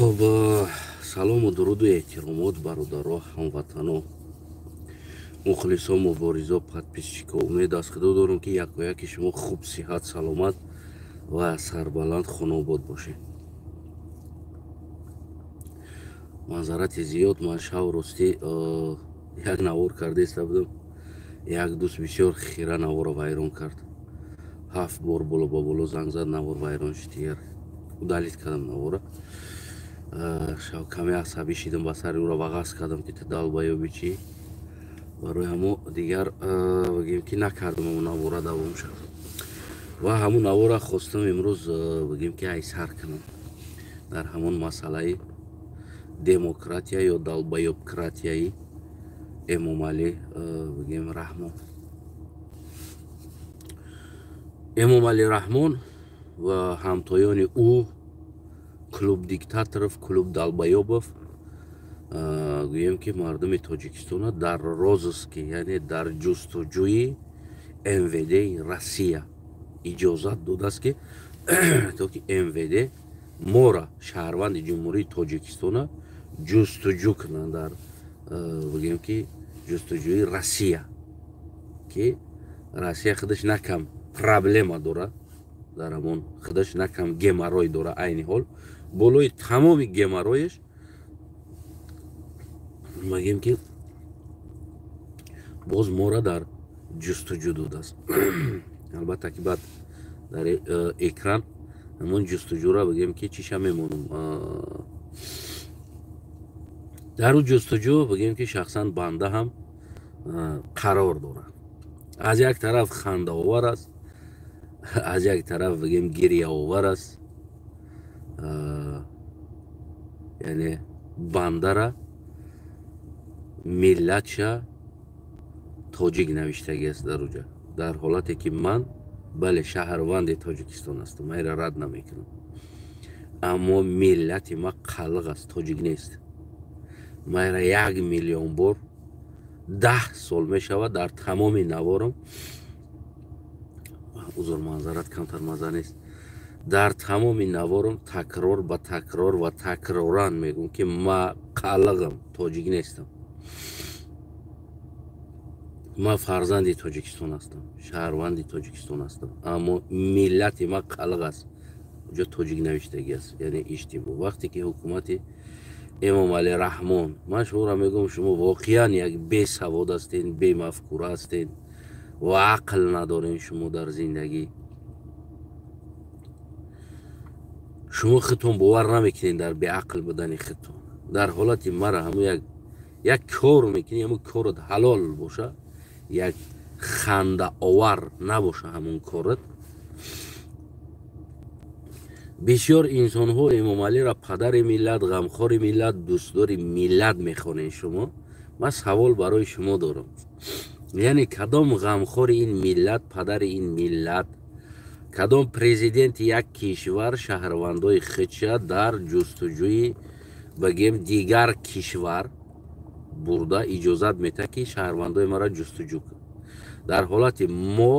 Хуб, салому дуруду эҳтиромот, бародаро, ҳамватано, мухлисо, муборизо, подписчико. Умед аз Худо дорам, ки якояки шумо хуб, сиҳат, саломат ва сарбаланд, хонобод бошед. Манзарати зиёд. Ман шав ростӣ як навор кардаиста будам, як дӯст бисёр хира наворро вайрон кард. 7 бор боло ба боло занг зад, навор вайрон шуд, дигар удалить кардам навора. Шав каме асабӣ шидам, ба сари ӯро вағаз кардам, ки ту долбоёби чӣ. Барои ҳамо дигар бигем, ки накардам ҳамун навора давом шуд ва ҳамун навора хостам имрӯз бигем, ки айсар кунам дар ҳамон масъалаи демократия ё долбоёбкратияи Эмомалӣ бигем Раҳмон. Эмомалӣ Раҳмон ва ҳамтоёни ӯ, клуб диктаторов, клуб долбоёбов, гӯем, ки мардуми Тоҷикистона дар розыске, яъне дар ҷустуҷӯи МВД Россия иҷозат додааст, ки то ки МВД мора, шаҳрванди Ҷумҳурии Тоҷикистона, ҷустуҷӯ кунанд дар бигем, ки ҷустуҷӯи Россия, ки Россия худаш накам проблема дорад, дар ҳамон худаш накам геморрой дора. Айни ҳол болои тамоми геморроеш мегем, ки боз мора дар ҷустуҷӯ додааст. Албатта, ки баъд дар экран ҳамон ҷустуҷӯра бигем, ки чиша мемонам. Дар ӯ ҷустуҷӯ бигем, ки шахсан банда ҳам қарор дорад. Аз як тараф хандаовар аст, аз як тараф бигем, гирьяовар аст. Яъне бандара миллатша тоҷик навиштагӣ аст дар уҷа, дар ҳолате ки ман, бале, шаҳрванди Тоҷикистон ҳастам, ман инро рад намекунам, аммо миллати ма қалиқ аст, тоҷик нест. Ман инро 1 миллион бор, 10 сол мешавад, дар тамоми наворам, узр, манзарат камтар маза нест, дар тамоми наворам такрор ба такрор ва такроран мегӯм, ки ма қалиқам, тоҷик нестам. Ман фарзанди Тоҷикистон ҳастам, шаҳрванди Тоҷикистон ҳастам, аммо миллати ма қалиқ аст, уҷо тоҷик навиштагӣ аст, яъне иштибоҳ. Вақте ки ҳукумати Эмомалӣ Раҳмон, ман шуморо мегӯям, шумо воқеан як бесавод ҳастен, бемафкура ҳастен ва ақл надорен. Шумо дар зиндагӣ шумо худтон бовар намекунед дар беақл будани худтон. Дар ҳолати мара ҳамун як кор мекунӣ, ҳамун корот ҳалол боша, як хандаовар набоша ҳамун корот. Бисёр инсонҳо Эмомалиро падари миллат, ғамхори миллат, дӯстдори миллат мехонед шумо. Ман савол барои шумо дорам: яъне кадом ғамхори ин миллат, падари ин миллат, кадом президенти як кишвар шаҳрвандои худша дар ҷустуҷӯи, бигем, дигар кишвар бурда иҷозат метаҳад, ки шаҳрвандои маро ҷустуҷӯ кун, дар ҳолати мо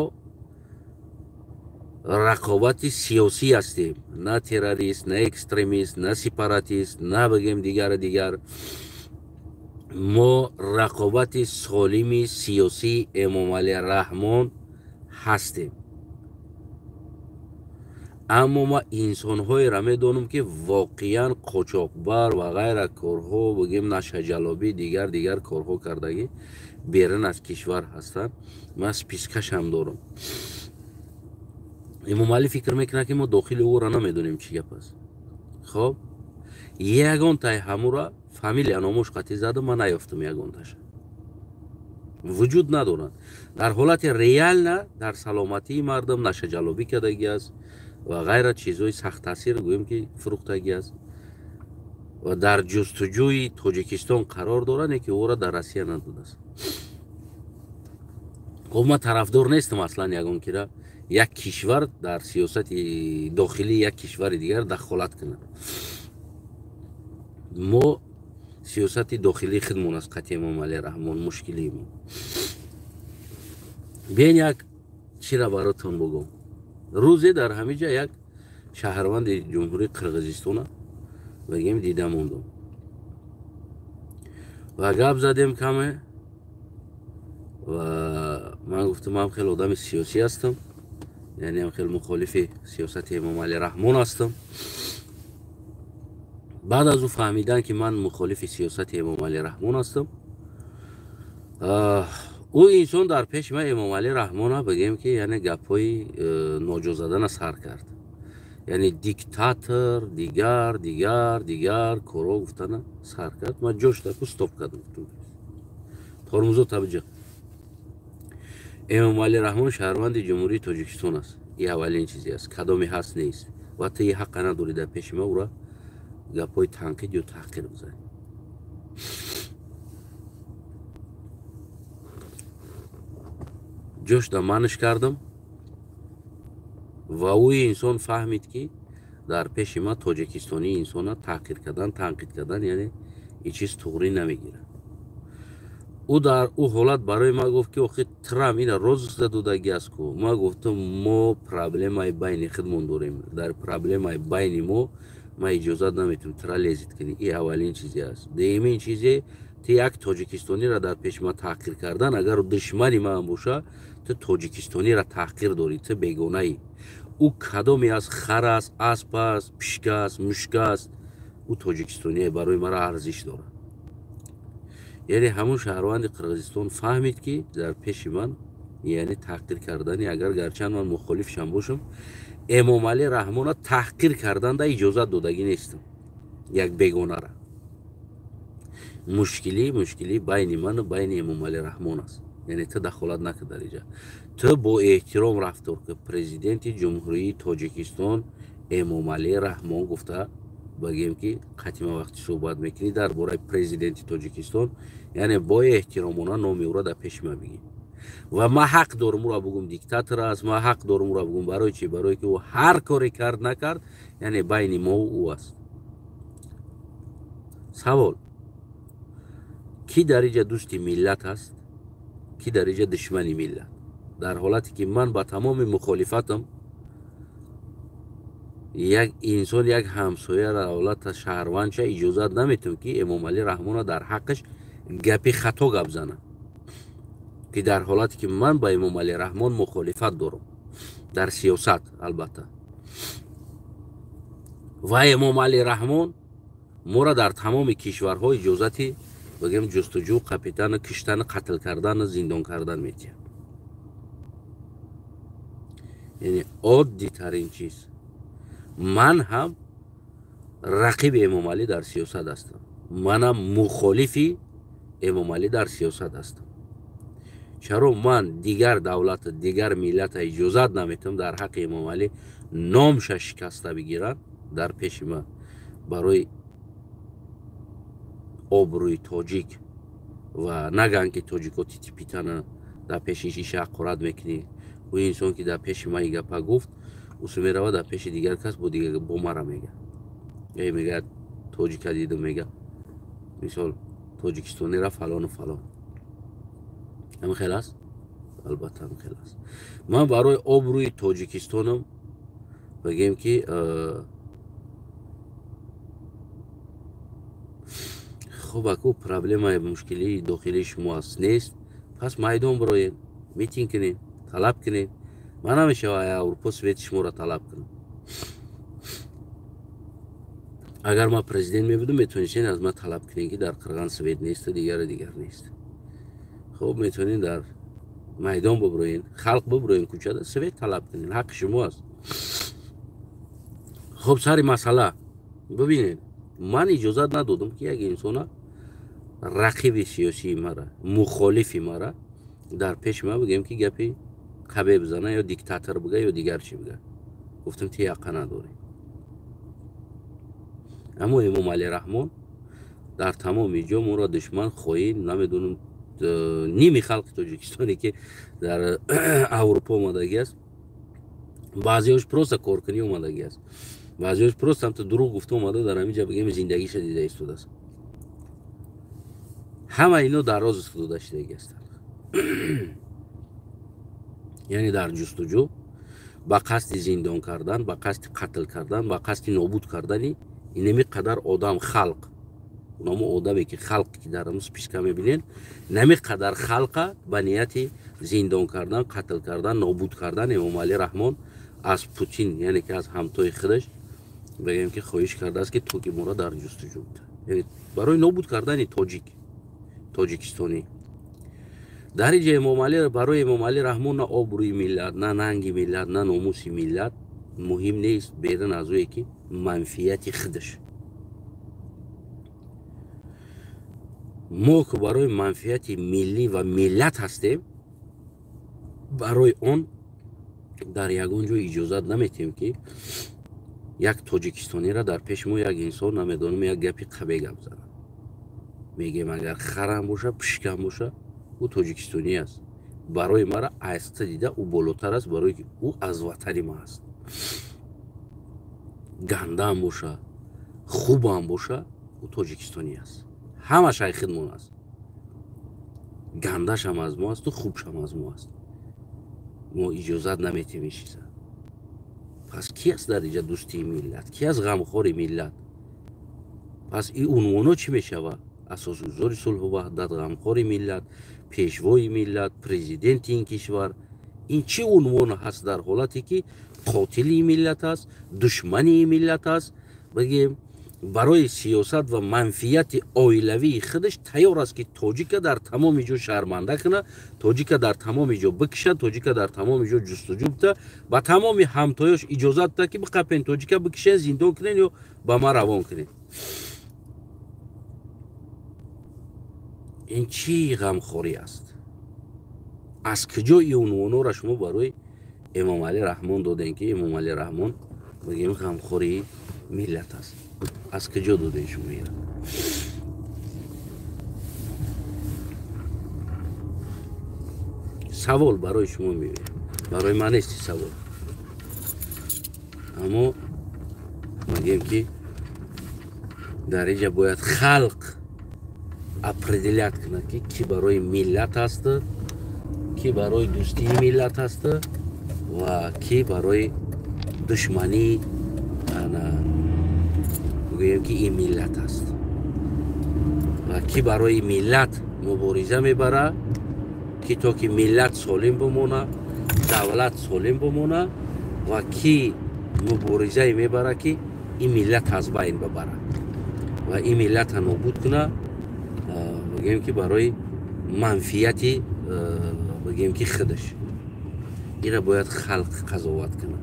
рақобати сиёсӣ ҳастем, на террорист, на экстремист, на сепаратист, на бигем дигар дигар. Мо рақобати солими сиёсии Эмомалӣ Раҳмон ҳастем. Аммо ман инсонҳоеро медонам, ки воқеан қочоқбар ва ғайра корҳо, бигем, нашаҷалобӣ, дигар дигар корҳо кардагӣ берун аз кишвар ҳастанд. Ман спискашам дорам. Эмомалӣ фикр мекунад, ки мо дохили ӯро намедонем, чӣ гап аст. Хоб, ягонтаи ҳамура фамилия номош қатъӣ зада, ман наёфтам, ягонташа вуҷуд надоранд. Дар ҳолати реально дар саломатии мардум нашаҷалобӣ кардагӣ аст ва ғайра чизҳои сахттаъсир, гӯем, ки фурӯхтагӣ аст ва дар ҷустуҷӯи Тоҷикистон қарор дорад, ки ӯро дар Россия надодааст. Хоб, ман тарафдор нестам аслан ягон кира як кишвар дар сиёсати дохилии як кишвари дигар дахолат кунад. Мо сиёсати дохилии худмон аст қатъи Эмомалӣ Раҳмон мушкилии мо. Биен, як чира баротон бугӯм. Рӯзе дар ҳамин ҷа як шаҳрванди Ҷумҳурии Қирғизистона бигем дида мондум ва гап задем каме. Ва ман гуфтам, ман хеле одами сиёсӣ ҳастам, яъне ҳам хеле мухолифи сиёсати Эмомалӣ Раҳмон ҳастам. Баъд аз ӯ фаҳмидан, ки ман мухолифи сиёсати Эмомалӣ Раҳмон ҳастам, ӯ инсон дар пеши ман Эмомалӣ Раҳмона бигем ки яъне гапҳои ноҷо задана сар кард, яъне диктатор, дигар, дигар, дигар корҳо гуфтана сар кард. Ман ҷоштаку стоп кардам, тормозо табиҷа. Эмомалӣ Раҳмон шаҳрванди Ҷумҳурии Тоҷикистон аст, и аввалин чизе аст, кадоме ҳаст нест, ва ту и ҳаққа надорӣ дар пеши ман ӯра гапҳои танқид ё таҳқир бизанӣ. Ҷошда манш кардам ва ӯ инсон фаҳмид, ки дар пеши ман тоҷикистонӣ инсона таҳқир кардан, танқид кардан, яъне ин чиз туғрӣ намегирад. Ӯ дар ӯ ҳолат барои ман гуфт, ки охи Трамп ина розыска додагӣ аст ку. Ман гуфтам, мо проблемаи байни худмон дорем, дар проблемаи байни мо ман иҷозат наметавам тра лезть кунӣ. И аввалин чизе аст. Дуюмин чизе, ту як тоҷикистониро дар пеши ман таҳқир кардан, агар душмани ман боша, ту тоҷикистониро таҳқир дорӣ, ту бегонаӣ. Ӯ кадоме аст, хар аст, асп аст, пишка аст, мушка аст, ӯ тоҷикистоние барои мара арзиш дорад. Яъне ҳамун шаҳрванди Қирғизистон фаҳмид, ки дар пеши ман яъне таҳқир кардани, агар гарчанд ман мухолифшам бошам, Эмомалӣ Раҳмона таҳқир карданда иҷозат додагӣ нестам як бегонара. Мушкилӣ байни ману байни Эмомалӣ Раҳмон аст, яъне ту дахолат накун дар иҷа, ту бо эҳтиром рафтор ки президенти Ҷумҳурии Тоҷикистон Эмомалӣ Раҳмон гуфта багем, ки қатима вақти суҳбат мекунӣ дар бораи президенти Тоҷикистон, яъне бо эҳтиромона номи ӯро дар пеши ман бигӣ. Ва ман ҳақ дорам ӯро бугум диктатор аст, ман ҳақ дорам ӯро бугум. Барои чӣ? Барое ки ӯ ҳар коре кард накард, яъне байни мову ӯ аст. Савол: кӣ дар иҷа дӯсти миллат аст, кӣ дар иҷа душмани миллат? Дар ҳолате ки ман ба тамоми мухолифатам як инсон, як ҳамсояра, давлата, шаҳрвандча иҷозат наметавам, ки Эмомалӣ Раҳмона дар ҳаққаш гапи хато гап зана, ки дар ҳолате ки ман ба Эмомалӣ Раҳмон мухолифат дорам дар сиёсат, албатта. Ва Эмомалӣ Раҳмон моро дар тамоми кишварҳо иҷозати бигем ҷустуҷӯ, қапидану киштану қатл кардану зиндон кардан метиҳад. Яъне оддитарин чиз, ман ҳам рақиби Эмомалӣ дар сиёсат ҳастам, манам мухолифи Эмомалӣ дар сиёсат ҳастам. Чаро ман дигар давлата, дигар миллата иҷозат наметавам дар ҳаққи Эмомалӣ номша шикаста бигиранд дар пеши ман, барои обрӯи тоҷик, ва нагӯянд, ки тоҷико титипитана дар пеши иша ҳақорат мекунӣ? Ӯ инсон, ки дар пеши ман и гапа гуфт, усу меравад дар пеши дигар кас бо дигар бо мара мега, э, мегӯяд, тоҷика дидум, мега, мисол, тоҷикистонира фалону фалон. Ҳамин хел аст, албатта, ҳамин хел аст. Ман барои обрӯи Тоҷикистонам бигем, ки хуб, аку проблемаи мушкилии дохилии шумо аст, нест, пас майдон бироед, митинг кунед, талаб кунед. Ман намешава Аврупо свети шуморо талаб кунам. Агар ман президент мебудам, метавонистед аз ман талаб кунед, ки дар Қирған свет несту дигару дигар нест. Хуб, метавонед дар майдон биброен, халқ биброен кӯчада, свет талаб кунед, ҳаққи шумо аст. Хуб, сари масъала. Бибинед, ман иҷозат надодам, ки як инсона, рақиби сиёсии мара, мухолифи мара, дар пеши ман бигӯем, ки гапи қабе бизана ё диктатор бига ё дигар чӣ бига. Гуфтам, ти ҳаққа надорӣ. Аммо Эмомалӣ Раҳмон дар тамоми ҷо моро душман, хоин, намедонам, ними халқи тоҷикистоне, ки дар Аврупо омадагӣ аст, баъзеҳош просто коркунӣ омадагӣ аст, баъзеҳош просто ҳамто дурӯғ гуфта омада, дар ҳамин ҷа бигем зиндагиша дида истодааст, ҳама ино дар розыск дода шудагӣ ҳастанд, яъне дар ҷустуҷӯ ба қасди зиндон кардан, ба қасди қатл кардан, ба қасди нобуд кардани Инами қадар одам халқ, унамо одаме ки халқ ки дар ҳамн списка мебинед, нами қадар халқа ба нияти зиндон кардан, қатл кардан, нобуд кардан Эмомалӣ Раҳмон аз Путин, яъне ки аз ҳамтои худаш бигӯем ки хоҳиш кардааст, ки то ки моро дар ҷустуҷӯ, яъне барои нобуд кардани тоҷик, тоҷикистонӣ. Дар инҷа Эмомалӣ, барои Эмомалӣ Раҳмон на обрӯи миллат, на нанги миллат, на номуси миллат муҳим нест, берун аз ӯе ки манфиати худаш. Мо ки барои манфиати миллӣ ва миллат ҳастем, барои он дар ягон ҷо иҷозат наметиҳем, ки як тоҷикистониро дар пеши мо як инсон, намедонам, як гапи қабе гап занад. Мегем, агар харам боша, пишкам боша, ӯ тоҷикистонӣ аст. Барои мара айста дида ӯ болотар аст, барое ки ӯ аз ватани ма аст. Гандаам боша, хубам боша, ӯ тоҷикистонӣ аст. Ҳамаш ай хидмон аст. Гандашам аз мо асту хубшам аз мо аст. Мо иҷозат наметиҳем ин чиза. Пас ки аст дар инҷа дӯстии миллат? Ки аст ғамхори миллат? Пас ин унвоно чӣ мешавад? Асосгузори сулҳу ваҳдат, ғамхори миллат, пешвои миллат, президенти ин кишвар. Ин чӣ унвон ҳаст дар ҳолате ки қотили миллат аст, душмани миллат аст, бигем барои сиёсат ва манфиати оилавии худаш тайёр аст, ки тоҷика дар тамоми ҷо шарманда кунад, тоҷика дар тамоми ҷо бикушад, тоҷика дар тамоми ҷо ҷустуҷӯ бита, ба тамоми ҳамтоёш иҷозат бита, ки биқапен тоҷика, бикушен, зиндон кунен ё ба ман равон кунен. Ин чӣ ғамхорӣ аст? Аз куҷо ин унвонҳоро шумо барои Эмомалӣ Раҳмон додем, ки Эмомалӣ Раҳмон бигем ғамхории миллат аст? Аз куҷо додем шумо инро? Савол барои шумо меояд, барои ман нест савол. Аммо мегӯем, ки дар инҷа бояд халқ определят кунад, ки ки барои миллат аст, ки барои дӯстии миллат аст ва ки барои душмании, гӯем ки ин миллат аст, ва ки барои миллат мубориза мебарад, ки то ки миллат солим бимонад, давлат солим бимонад, ва ки муборизае мебарад, ки ин миллат аз байн бибарад ва ин миллатро нобуд кунад, бигӯем ки барои манфиати, бигӯем ки худаш. Инро бояд халқ қазоват кунад.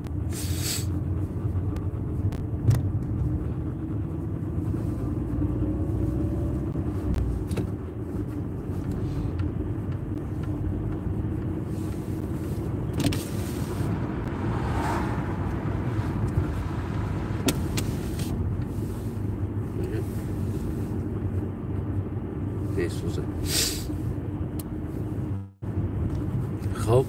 Хоб,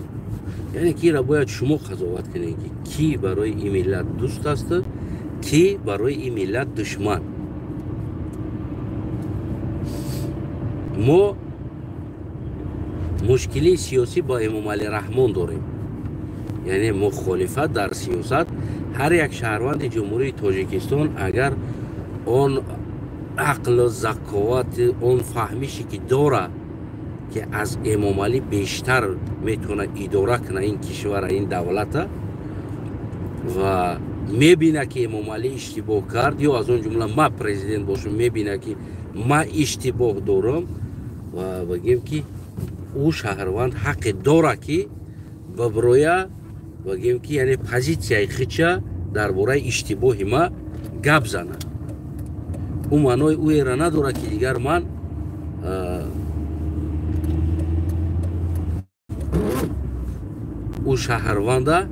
яъне ки инро бояд шумо қазоват кунед, ки ки барои ин миллат дӯст аст, ки барои ин миллат душман. Мо мушкилии сиёсӣ бо Эмомалӣ Раҳмон дорем, яъне мухолифат дар сиёсат. Ҳар як шаҳрванди Ҷумҳурии Тоҷикистон агар он ақлу заковат, он фаҳмише ки дорад, ки аз Эмомалӣ бештар метавонад идора кунад ин кишвара, ин давлата, ва мебинад, ки Эмомалӣ иштибоҳ кард, ё аз он ҷумла ман президент бошам, мебинад, ки ман иштибоҳ дорам, ва бигем ки ӯ шаҳрванд ҳаққе дорад, ки биброя, бигем ки яъне позитсияи худша дар бораи иштибоҳи ма гап занад. Ӯ маънои ӯеро надорад, ки дигар ман ӯ шаҳрванда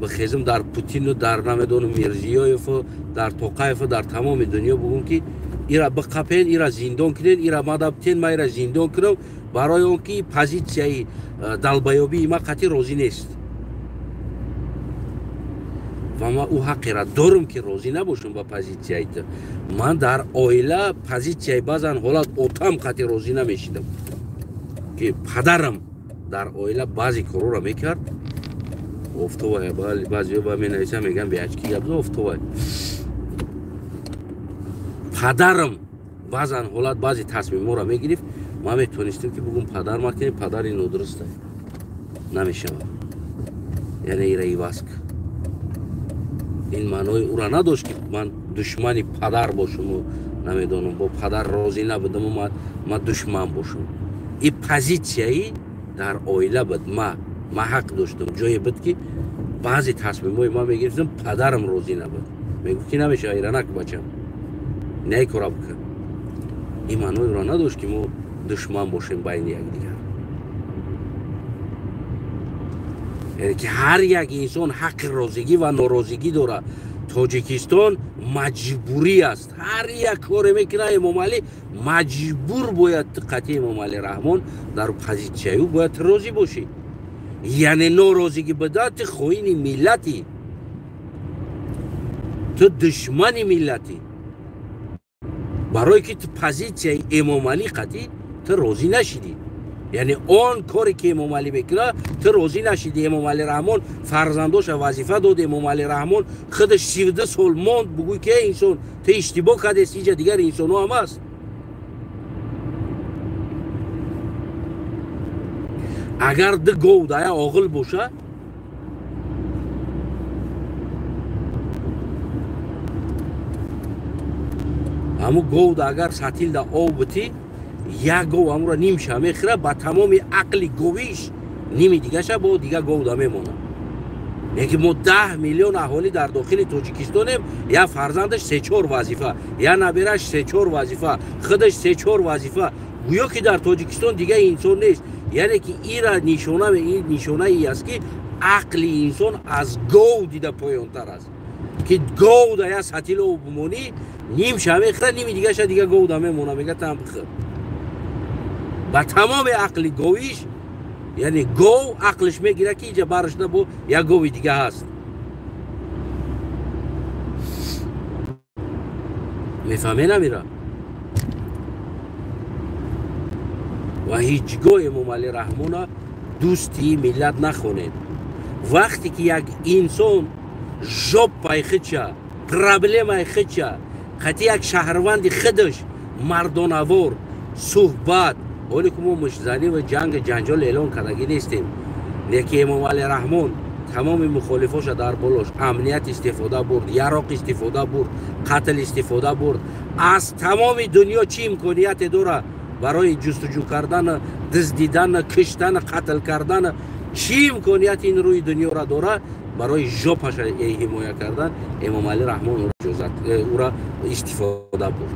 бихезм дар Путину, дар намедонам Мирзиёеву, дар Тоқаеву, дар тамоми дунё бугум, ки ира биқапен, ира зиндон кунен, ира мада битен, ма ира зиндон кунам, барои он ки позитсияи далбаёбии ма қатъи розӣ нест. Ва ман ӯ ҳаққеро дорам, ки розӣ набошам ба позитсияи ту. Ман дар оила позитсияи баъзан ҳолат отам қатъи розӣ намешидам, ки падарам дар оила баъзе корҳоро мекард. Офтобай, баъзеҳо ба менависанд, мегӯянд беачки гап зад, офтобай. Падарам баъзан ҳолат баъзе тасмимҳоро мегирифт, ман метавонистем ки бугум падар макунем, падар ин нодуруст намешавад, яъне ира иваз кун. Ин маънои ӯра надошт ки ман душмани падар бошуму намедонам бо падар розӣ набудаму ман душман бошум. Ин позитсияи дар оила буд. Ман ҳақ доштам, ҷое буд ки баъзе тасмимҳои ман мегирифтам, падарам розӣ набуд, мегуфт ки намешавад, ира накун бачам, не кора бикун. Ин маънои ӯро надошт ки мо душман бошем байни якдигар. Яъне ки ҳар як инсон ҳаққи розигӣ ва норозигӣ дорад. Тоҷикистон маҷбурӣ аст, ҳар як коре мекунад Эмомалӣ маҷбур бояд қатъи Эмомалӣ Раҳмон дар позитсияю бояд розӣ бошӣ. Яъне норозигӣ буда ту хоини миллатӣ, ту душмани миллатӣ, барое ки ту позитсияи Эмомалӣ қатъӣ ту розӣ нашидӣ. Яъне он коре ки Эмомалӣ мекунад ту розӣ нашидӣ. Эмомалӣ Раҳмон фарзандоша вазифа дод, Эмомалӣ Раҳмон худаш 32 сол монд, бугӯй ки эй инсон ту иштибоҳ кардест, иҷа дигар инсонҳо ҳам аст. Агар ду гов дая оғил боша, ҳамун говда агар сатилда об битӣ, як гов ҳамуро нимша мехӯра, ба тамоми ақли говиш ними дигаша бо дига говда мемонад. Лекин мо 10 миллион аҳолӣ дар дохили Тоҷикистонем, як фарзандаш 3-4 вазифа, як набираш 3-4 вазифа, худаш 3-4 вазифа. Гӯё ки дар Тоҷикистон дига инсон нест. Яъне ки ира нишона, ин нишонае аст ки ақли инсон аз гов дида поёнтар аст. Ки говда як сатил об бимонӣ, нимша мехӯра, ними дигаша дига говда мемона, мега там бихӯр. Ба тамоми ақли говиш, яъне гов ақлиш мегирад ки иҷа барашда бо як гови дига ҳаст. Мефаҳме намира? Ва ҳеҷ гоҳ Эмомалӣ Раҳмона дӯсти миллат нахонед. Вақте ки як инсон жоппаи худша, проблемаи худша, қатъи як шаҳрванди худаш мардонавор суҳбат, ҳоле ки мо муштзанӣ ва ҷанг ҷанҷол эълон кардагӣ нестем, лекин Эмомалӣ Раҳмон тамоми мухолифоша дар болош амният истифода бурд, яроқ истифода бурд, қатл истифода бурд. Аз тамоми дунё чӣ имконияте дорад барои ҷустуҷӯ кардан, дуздидан, киштан, қатл кардан? Чӣ имконияти ин рӯи дунёра дорад барои жопаша ҳимоя кардан? Эмомалӣ Раҳмон ӯра истифода бурд,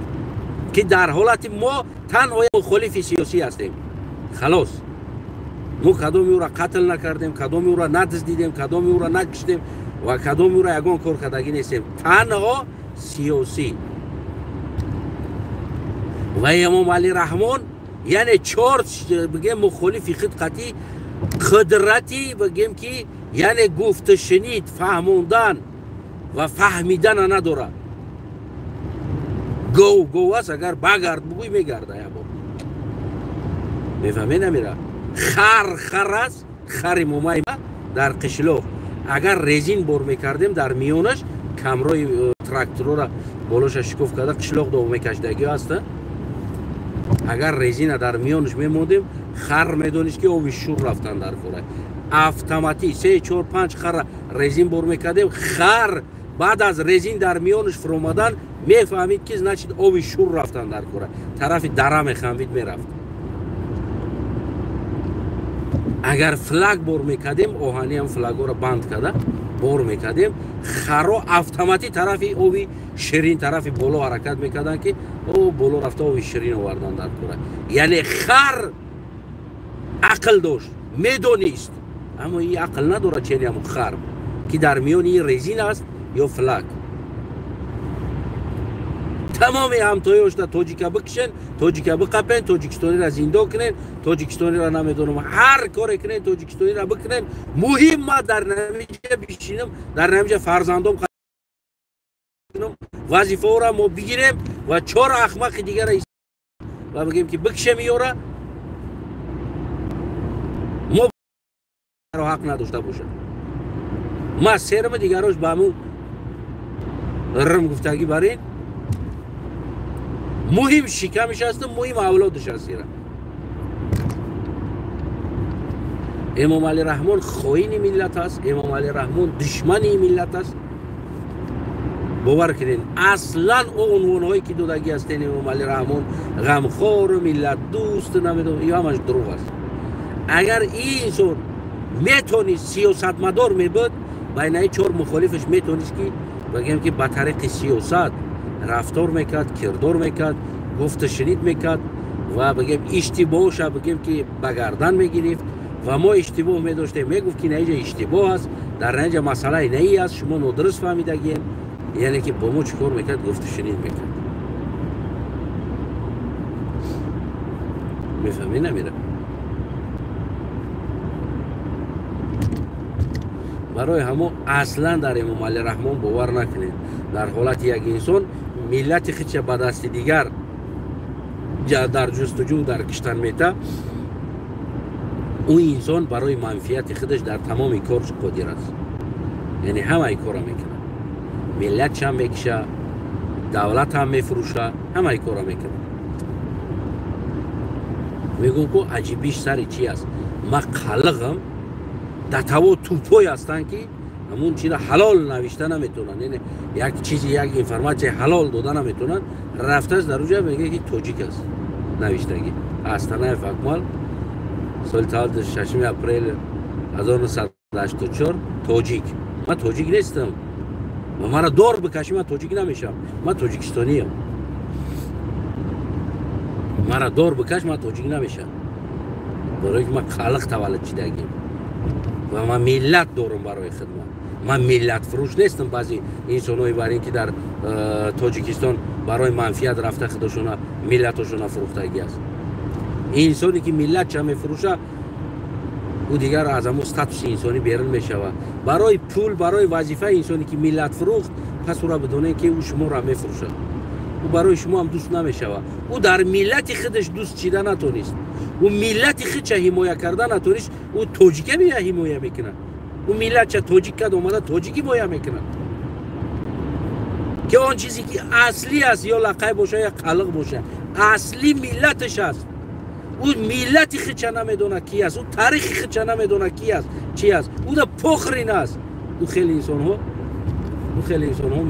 ки дар ҳолати мо танҳо мухолифи сиёсӣ ҳастем. Халос, мо кадоми ӯра қатл накардем, кадоми ӯра надуздидем, кадоми ӯра накиштем ва кадоми ӯра ягон кор кардагӣ нестем, танҳо сиёсӣ. Ва Эмомалӣ Раҳмон яъне чор бигем мухолифи худ қатъи қудрати бигем ки яъне гуфтушунид, фаҳмондан ва фаҳмидана надорад. Гов гов аст, агар багард бугӯй мегарда як бор. Мефаҳме намира? Хар хар аст, хари момаи дар қишлоқ агар резин бор мекардем, дар миёнаш камрои тракторора болоша шикоф карда қишлоқ дов мекашидагиҳо ҳаста. Агар резина дар миёнаш мемондем, хар медонист ки оби шур рафтан дар кора. Автоматӣ 3-4-5 хара резин бор мекардем, хар баъд аз резин дар миёнаш фуромадан мефаҳмид ки значит оби шур рафтан дар кора, тарафи дара мехамвид мерафт. Агар флаг бор мекардем, оҳаниам флагҳоро банд карда бор мекардем, харо автоматӣ тарафи оби ширин, тарафи боло ҳаракат мекарданд ки о боло рафта оби ширин овардан дар кора. Яъне хар ақл дошт, медонист, аммо ин ақл надорад чени ҳамун хар ки дар миёни ин резин аст ё флаг. Тамоми ҳамтоёшда тоҷика бикушен, тоҷика биқапен, тоҷикистониро зиндон кунен, тоҷикистониро намедонам ҳар коре кунен, тоҷикистониро бикунен. Муҳим ман дар намиҷа бишинам, дар намиҷа фарзандом вазифаҳоро мо бигирем ва чор ахмақи дигара ва бигем ки бикушем ёра, мо ҳақ надошта бошад. Ма серма дигарош ба ҳамун рм гуфтагӣ барин. Муҳим шикамиш аст, муҳим авлодиш аст. Ира Эмомалӣ Раҳмон хоини миллат аст, Эмомалӣ Раҳмон душмани миллат аст. Бовар кунед, аслан о унвонҳое ки додагӣ ҳастен Эмомалӣ Раҳмон ғамхору миллатдӯст, намедонам, ин ҳамаш дурӯғ аст. Агар ин инсон метонист сиёсатмадор мебуд, байнаи чор мухолифаш метонист ки бигӯем ки ба тариқи сиёсат рафтор мекард, кирдор мекард, гуфту шунид мекард ва бигӯем иштибоҳша бигӯем ки ба гардан мегирифт ва мо иштибоҳ медоштем, мегуфт ки наиҷа иштибоҳ аст, дар наиҷа масъалаи наи аст, шумо нодуруст фаҳмидагиен. Яъне ки бо мо чӣ кор мекард? Гуфту шунид мекард. Мефаҳмӣ намира? Барои ҳамо аслан дар Эмомалӣ Раҳмон бовар накунед. Дар ҳолати як инсон миллати худша ба дасти дигар дар ҷустуҷӯ дар киштан мета, ӯ инсон барои манфиати худаш дар тамоми кор қодир аст. Яъне ҳамаи корро мекунад, миллатшам мекиша, давлатам мефурӯша, ҳамаи корро мекунад. Мегӯм ку аҷибиш сари чи аст? Ма қалиғам датаво тупой ҳастанд ки ҳамун чизро ҳалол навишта наметавонанд, яъне як чизи, як информатсияи ҳалол дода наметавонанд. Рафтааст дар уҷа мегӯяд ки тоҷик аст навиштагӣ. Астанаев Акмал соли таваллуд 6 апрел 1984 тоҷик. Ман тоҷик нестам ва маро дор бикашӣ, ман тоҷик намешавам. Ман тоҷикистониям. Маро дор бикаш, ман тоҷик намешавам, барои ки ман қалиқ таваллуд шидагим ва ман миллат дорам барои хидмат. Ман миллатфурӯш нестам. Баъзе инсонҳое бар ин ки дар Тоҷикистон барои манфиат рафта худошона миллатошона фурӯхтагӣ аст. Инсоне ки миллатша мефурӯша, ӯ дигар аз ҳамон статуси инсонӣ берун мешавад. Барои пул, барои вазифаи инсоне ки миллат фурӯхт, пас ӯро бидонед ки ӯ шуморо мефурӯшад. Ӯ барои шумо ҳам дӯст намешавад. Ӯ дар миллати худаш дӯст чида натонист, ӯ миллати худша ҳимоя карда натонист, ӯ тоҷика мея ҳимоя мекунад. Ӯ миллатша тоҷик кард, омада тоҷик ҳимоя мекунад, ки он чизе ки аслӣ аст, ё лақай боша ё қалиқ боша, аслӣ миллаташ аст. Ӯ миллати худша намедонад ки аст, ӯ таърихи худша намедонад ки аст, чи аст, ӯ да похрин аст. Ӯ хеле инсонҳо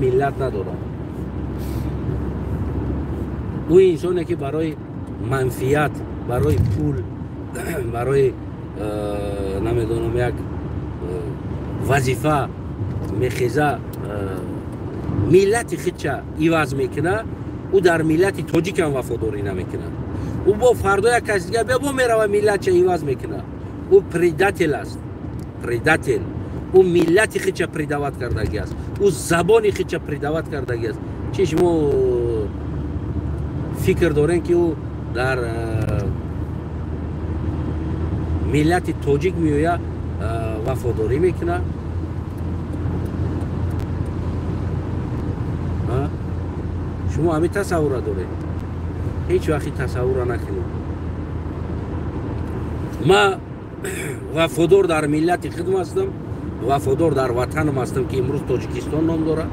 миллат надоранд. Ӯ инсоне ки барои манфиат, барои пул, барои намедонам як вазифа мехеза, миллати худша иваз мекунад, ӯ дар миллати тоҷикам вафодорӣ намекунад. Ӯ бо фардо як каси дигар бо мерава миллатша иваз мекунад. Ӯ предатель аст, предатель. Ӯ миллати худша предават кардагӣ аст, ӯ забони худша предават кардагӣ аст. Чи шумо фикр дорем ки ӯ дар миллати тоҷик меоя вафодорӣ мекунад? Шумо ҳамин тасаввурра доред? Ҳеҷ вақти тасаввурра накунед. Ман вафодор дар миллати худам ҳастам, вафодор дар ватанам ҳастам ки имрӯз Тоҷикистон ном дорад,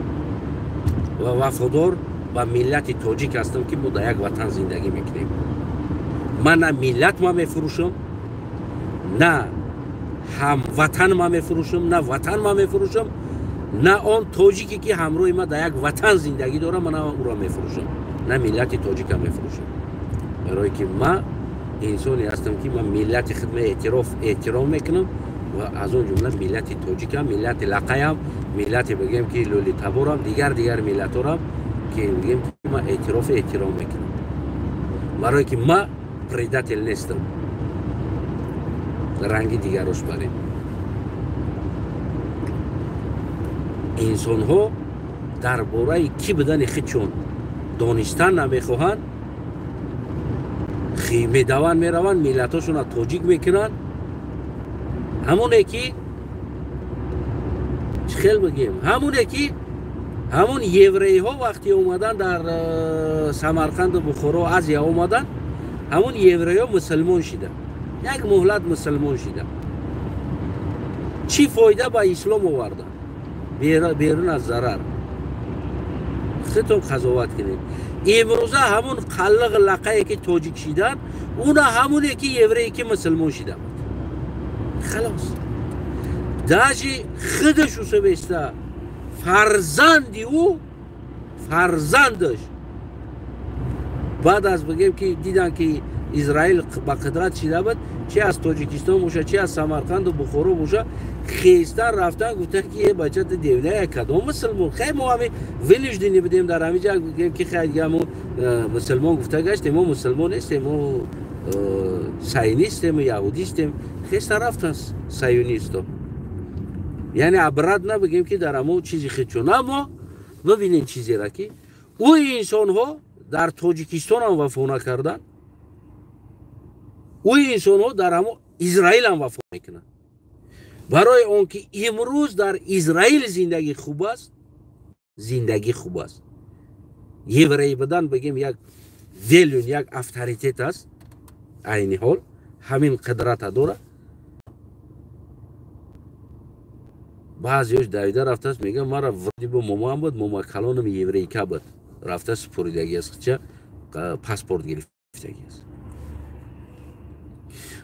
ва вафодор ба миллати тоҷик ҳастам ки мо дар як ватан зиндагӣ мекунем. Ман на миллат ма мефурӯшам, на ҳамватан ма мефурӯшам, на ватан ма мефурӯшам, на он тоҷике ки ҳамроҳи ма дар як ватан зиндагӣ дорам, ман на ӯро мефурӯшам, на миллати тоҷика мефурӯшам. Барое ки ман инсоне ҳастам ки ман миллати худма эҳтиром мекунам ва аз он ҷумла миллати тоҷикам, миллати лақаям, миллати бигӯем ки лӯлитаборам, дигар миллаторам ки бигӯем ки ман эътирофу эҳтиром мекунам. Барое ки ман предатель нестам, ранги дигарош барем. Инсонҳо дар бораи кӣ будани худшон донистан намехоҳанд, медаванд, мераванд, миллатҳошонро тоҷик мекунанд. Ҳамоне ки чӣ хел бигем, ҳамоне ки ҳамон еврейҳо вақте омадан дар Самарқанду Бухоро, Азия омадан, ҳамон еврейҳо мусулмон шиданд, як муҳлат мусулмон шиданд. Чӣ фоида ба ислом оварданд берун аз зарар? Худтон қазоват кунед. Имрӯза ҳамун қаллиқ лақае ки тоҷик шидан, уна ҳамуне ки еврее ки мусулмон шида буд. Халос. Даже худаш усубеста фарзанди ӯ, фарзандаш баъд аз бигем ки дидан ки Израил ба қудрат шида буд, чи аз Тоҷикистон боша, чи аз Самарқанду Бухоро боша, хестан рафтан гуфтан ки е бача, ту девона, кадом мусулмон? Хай, мо ҳами вынуждены будем дар ҳамиҷа гуфтем ки хай, дига мо мусулмон гуфта гаштем, мо мусулмон нестем, мо сионистем, яҳудистем. Хестан рафтан сионисто, яъне обратно бигем ки дар ҳамо чизи худшон. Аммо бибинем чизера ки ӯ инсонҳо дар Тоҷикистонам вафо накарданд, ӯ инсонҳо дар ҳамо Израилам вафо мекунанд. Барои он ки имрӯз дар Израил зиндагӣ хуб аст, зиндагӣ хуб аст, еврей будан бигем як велюн, як авторитет аст, айни ҳол ҳамин қудрата дорад. Баъзеош давида рафтааст, мегӯяд, мара вроде бы момоам буд, мома калонам еврейка буд, рафта супоридагӣ аст, ча паспорт гирифтагӣ аст.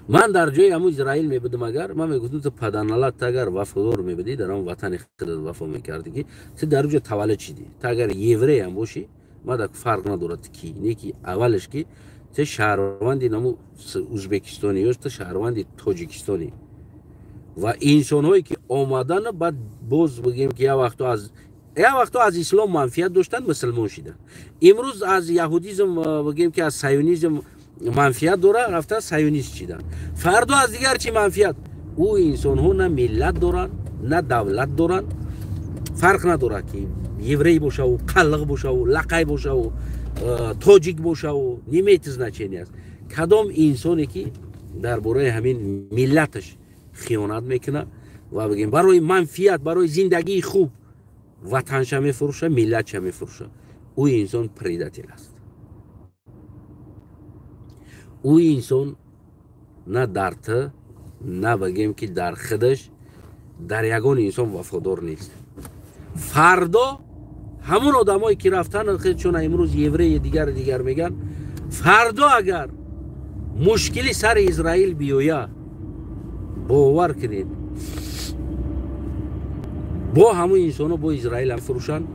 Ман дар ҷои ҳамун Израил мебудам, агар ман мегуфтам, ту паданалат, агар вафодор мебудӣ, дар ҳамон ватани худат вафо мекардӣ ки ту дар уҷа таваллуд шидӣ. Ту агар евреям бошӣ, мада фарқ надорад ту ки не, ки аввалаш ки ту шаҳрванди наму Узбекистони ё ту шаҳрванди Тоҷикистонӣ. Ва инсонҳое ки омадан, баъд боз бигем ки як вақто аз ислом манфиат доштанд, мусулмон шиданд. Имрӯз аз яҳудизм, бигем ки аз сионизм манфиат дора, рафта сионист шиданд. Фардо аз дигар чӣ манфиат. Ӯ инсонҳо на миллат доранд, на давлат доранд. Фарқ надорад ки еврей бошаву, қаллиқ бошаву, лақай бошаву, тоҷик бошаву, не имеет значения аст. Кадом инсоне ки дар бораи ҳамин миллаташ хиёнат мекунад ва бигем барои манфиат, барои зиндагии хуб ватанша мефурӯша, миллатша мефурӯша, ӯ инсон предатель аст. Ӯ инсон на дар ту, на бигем ки дар худаш, дар ягон инсон вафодор нест. Фардо ҳамун одамое ки рафтан, чун имрӯз евреи дигар дигар меган, фардо агар мушкили сари Израил биёя, бовар кунед, бо ҳамун инсонҳо бо Израилам фурӯшанд,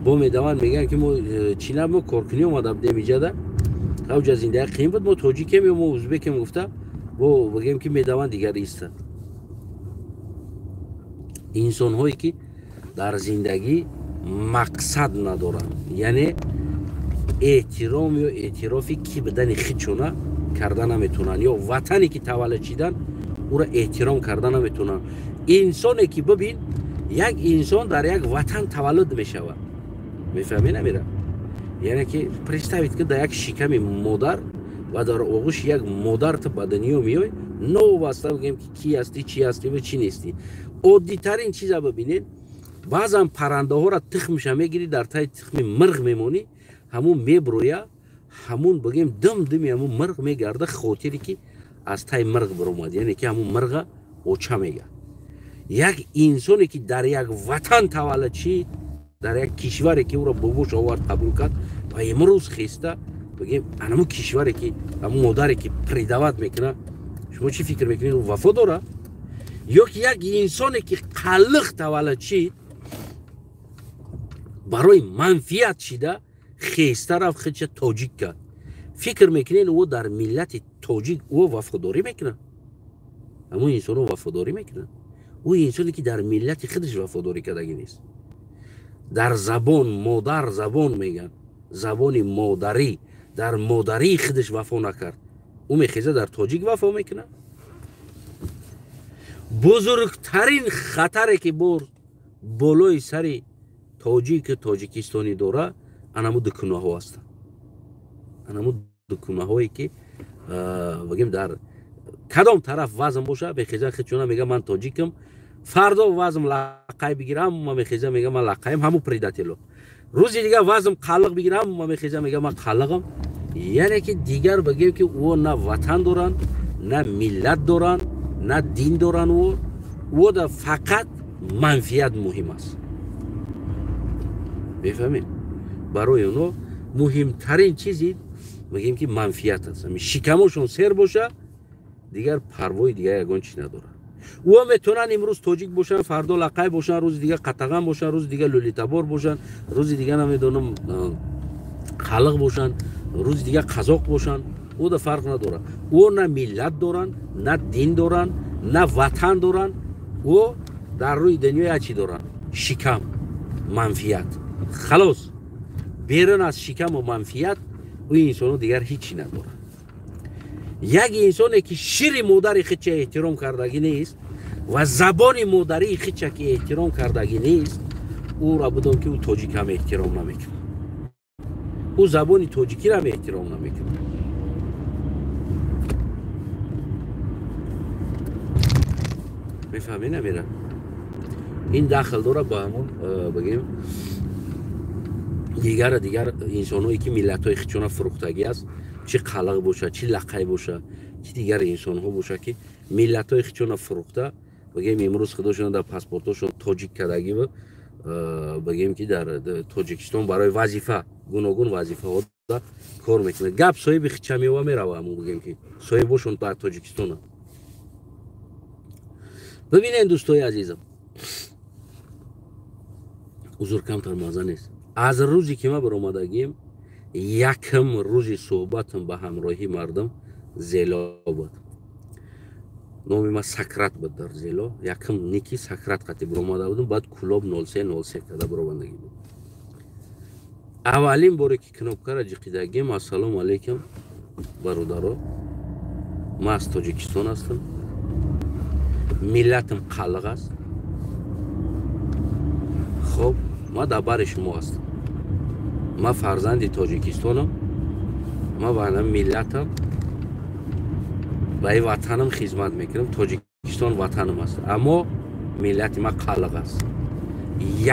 бо медаванд, мегӯянд ки мо чина, мо коркунӣ омада будем иҷада, авҷа зиндаги қиин буд, мо тоҷикем ё мо узбекем гуфта, бо бигем ки медаванд дигар истад. Инсонҳое ки дар зиндагӣ мақсад надоранд, яъне эҳтиром ё эътирофи ки будани худшона карда наметавонанд, ё ватане ки таваллуд шидан ӯро эҳтиром карда наметавонанд. Инсоне ки бибин, як инсон дар як ватан таваллуд мешавад, мефаҳмӣ намира? Яъне ки представить ки дар як шиками модар ва дар оғӯши як модар ту ба дунё меой, новобаста бигем ки ки ҳастӣ, чӣ ҳастӣ ва чӣ нестӣ. Оддитарин чиза бибинед, баъзан паррандаҳоро тухмша мегирӣ, дар таи тухми мирғ мемонӣ, ҳамун меброя, ҳамун бигем дим дими ҳамун мирғ мегарда, хотире ки аз таи мирғ биромад, яъне ки ҳамун мирға оча мега. Як инсоне ки дар як ватан таваллуд шид, дар як кишваре ки ӯро бобош овард, қабул кард, ва имрӯз хеста бигем анамун кишваре ки ҳамун модаре ки предават мекунад, шумо чӣ фикр мекунед, ӯ вафо дорад? Ё ки як инсоне ки қаллиқ таваллуд шид, барои манфиат шида хеста рафт, худша тоҷик кард, фикр мекунед, ӯ дар миллати тоҷик ӯ вафодорӣ мекунад? Ҳамун инсонҳо вафодорӣ мекунад? Ӯ инсоне ки дар миллати худаш вафодорӣ кардагӣ нест, дар забон, модар забон мегӯянд, забони модарӣ, дар модарии худаш вафо накард, ӯ мехеза дар тоҷик вафо мекунад? Бузургтарин хатаре ки бор болои сари тоҷику тоҷикистонӣ дора, анаму дукунаҳо ҳастанд, анаму дукунаҳое ки бигем дар кадом тараф вазн боша, мехеза худшона мега ман тоҷикам, фардо вазм лақай бигирам, ма мехеза мега ман лақаем, ҳаму предатело. Рӯзи дигар вазм қаллиқ бигирам, ма мехеза мега ман қаллиқам. Яъне ки дигар бигем ки ӯ на ватан доранд, на миллат доранд, на дин доранд, ӯ да фақат манфиат муҳим аст. Мефаҳмед? Барои оно Муҳимтарин чизи мегӯем ки манфиат аст. Шикамошон сер боша, дигар парвои дигар ягон чиз надорад. Ӯ метавонанд имрӯз тоҷик бошанд, фардо лақай бошанд, рӯзи дигар қатаған бошанд, рӯзи дигар лӯлитабор бошанд, рӯзи дигар намедонам қалиқ бошанд, рӯзи дигар қазоқ бошанд. Ӯ да фарқ надорад. Ӯ на миллат доранд, на дин доранд, на ватан доранд. Ӯ дар рӯи дунё як чӣ доранд? Шикам, манфиат. Халос, берун аз шикаму манфиат ӯ инсоно дигар ҳеҷ чӣ надорад. Як инсоне ки шири модари худча эҳтиром кардагӣ нест ва забони модарии худча ки эҳтиром кардагӣ нест, ӯро бидон ки ӯ тоҷик ҳам эҳтиром намекунад, ӯ забони тоҷикиро ҳам эҳтиром намекунад. Мефаҳмӣ намера? Ин дахл дорад ба ҳамон бигем дигар дигар инсонҳое ки миллатҳои худшона фурӯхтагӣ аст, чӣ қалиқ боша, чӣ лақай боша, чӣ дигар инсонҳо боша ки миллатҳои худшона фурӯхта, бигем имрӯз худошона дар паспортҳошон тоҷик кардагӣ, бигем ки дар Тоҷикистон барои вазифа гуногун вазифаҳо кор мекунад. Гап соҳиби худша мева мерава, ҳамон бигем ки соҳибошон дар Тоҷикистонанд. Бибинед дӯстои азизам, узур камтар маза нест. Аз рӯзе ки ман баромадагим, якм рӯзи суҳбатам ба ҳамроҳи мардум Зело буд. Номи ман Сакрат буд дар Зело. Якм ники Сакрат қати баромада будам, баъд Кулоб 0303 када баромадагӣ буд. Аввалин боре ки кнопкаро ҷиқидагим, ассалому алайкум бародаро, ман аз Тоҷикистон ҳастам, миллатам қалиқ аст. Хоб, ман дар бари шумо ҳастам, ман фарзанди Тоҷикистонам, ман ба миллатам, ба ин ватанам хизмат мекунам. Тоҷикистон ватанам аст, аммо миллати ман қалиқ аст.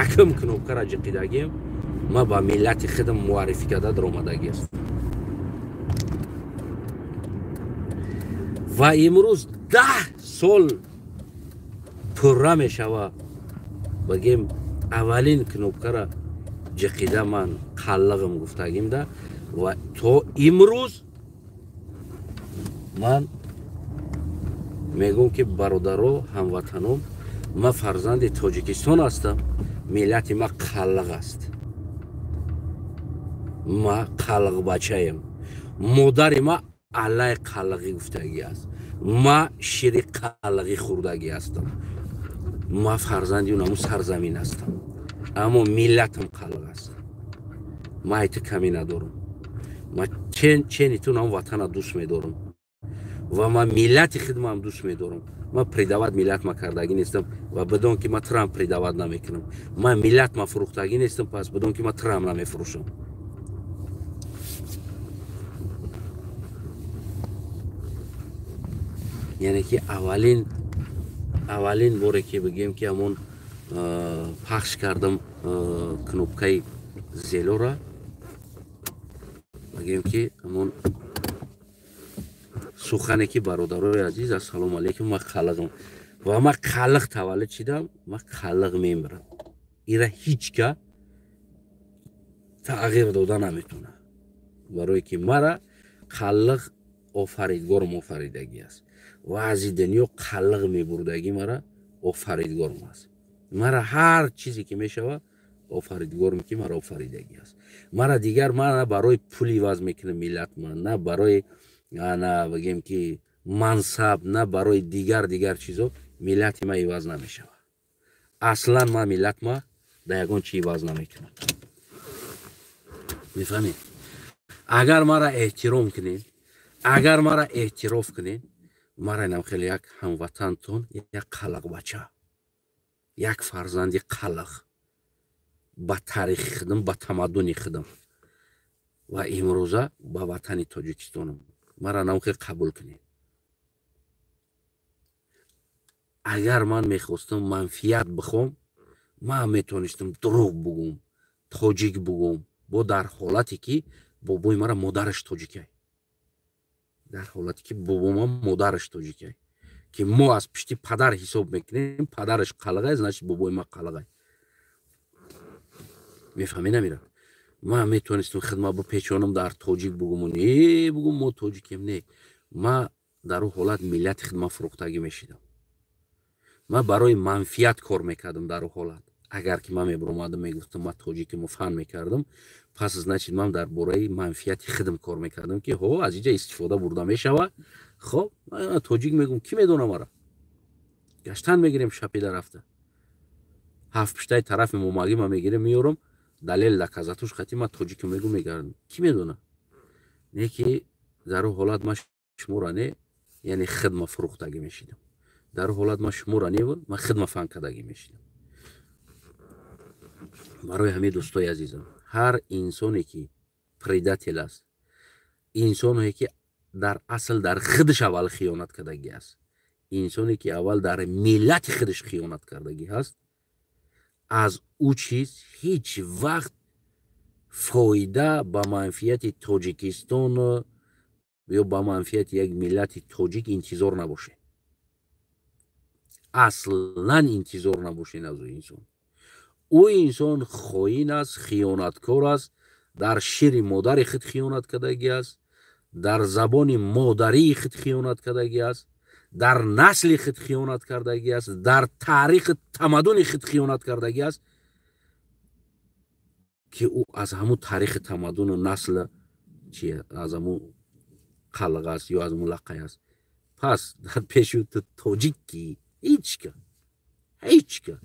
Якм кнопкаро ҷиқидагим, ман ба миллати худам муаррифӣ карда даромадагӣ аст. Ва имрӯз 10 сол пурра мешава, бигем аввалин кнопкаро ҷиқида ман қаллиғим гуфтагимда, ва то имрӯз ман мегӯм ки бародаро, ҳамватаном, ман фарзанди Тоҷикистон ҳастам, миллати ман қаллиқ аст, ман қаллиқбачаем, модари ман аллаи қаллиғӣ гуфтагӣ аст, ман шири қаллиғӣ хӯрдагӣ ҳастам, ман фарзанди унаму сарзамин ҳастам, аммо миллатам қаллиқ аст. Ман айти камӣ надорам, ман чени ту нам ватана дӯст медорам ва ман миллати хидмам дӯст медорам. Ман предават миллат ма кардагӣ нестам ва бидон ки ман Трамп предават намекунам. Ман миллат ма фурӯхтагӣ нестам, пас бидон ки ман Трамп намефурӯшам. Яъне ки аввалин боре ки бигем ки ҳамон пахш кардам кнопкаи Зелора, бигем ки ҳамон сухане ки бародарои азиз, ассалому алайкум, ман қалиқам ва ман қалиқ таваллуд шидам, ман қалиқ мемирам. Ира ҳеҷ ка тағйир дода наметавонад, барое ки мара қалиқ офаридгорам офаридагӣ аст ва аз ин дунё қалиқ мебурдагӣ мара офаридгорам аст. Мара ҳар чизе ки мешава офаридгорам ки мара офаридагӣ аст. Мара дигар ман на барои пул иваз мекунам миллат ман, на барои на бигем ки мансаб, на барои дигар чизо миллати ман иваз намешавад. Аслан ман миллат ма дар ягон чи иваз намекунам. Мефаҳмед? Агар мара эҳтиром кунед, агар мара эътироф кунед, мара инам хеле як ҳамватантон, як қалақбача, як фарзанди қалақ ба таърихи худам, ба тамаддуни худам ва имрӯза ба ватани Тоҷикистонам мара нам хеле қабул кунед. Агар ман мехостам манфиат бихом, ман метавонистам дурӯғ бугум, тоҷик бугум, бо дар ҳолате ки бобои мара модараш тоҷикай, дар ҳолате ки бобома модараш тоҷикай, ки мо аз пишти падар ҳисоб мекунем, падараш қалағай, значит бобои ма қалағай. Мефаҳмӣ намира? Ман метавонистам хидмат бипечонам, дар тоҷик бугуму не бугум, мо тоҷикем. Не, ма дар ӯ ҳолат миллати хидмат фурӯхтагӣ мешидам. Ман барои манфиат кор мекардам дар ӯ ҳолат. Агар ки ман мебуромадам, мегуфтам, ман тоҷикиму фан мекардам, пас значит ман дар бораи манфиати хидм кор мекардам, ки ҳо, аз инҷа истифода бурда мешава. Хоб, тоҷик мегум, кӣ медона мара? Гаштан мегирем, шапида рафта ҳафт пуштаи тарафи момагӣ ма мегирем, меёрам, далел доказатуш хати, ман тоҷиким мегум, мегардам, кӣ медона? Не ки дар ӯ ҳолат ман шуморо не, яъне хидма фурӯхтагӣ мешидам. Дар ӯ ҳолат ман шуморо не, ман хидма фан кардагӣ мешидам. Барои ҳамин, дӯстои азизам, ҳар инсоне ки предатель аст, инсоне ки дар асл дар худаш аввал хиёнат кардагӣ аст, инсоне ки аввал дар миллати худаш хиёнат кардагӣ ҳаст, аз ӯ чиз ҳеҷ вақт фоида ба манфиати Тоҷикистон ё ба манфиати як миллати тоҷик интизор набошед. Аслан интизор набошед аз ӯ инсон. Ӯ инсон хоин аст, хиёнаткор аст, дар шири модари худ хиёнат кардагӣ аст, дар забони модарии худ хиёнат кардагӣ аст, дар насли худ хиёнат кардагӣ аст, дар таърихи тамаддуни худ хиёнат кардагӣ аст, ки ӯ аз ҳамун таърихи тамаддуну насл чи аз ҳамун қалғ аст ё аз ҳамун лақай аст. Пас дар пеши ту тоҷик ки ҳечка, ҳечка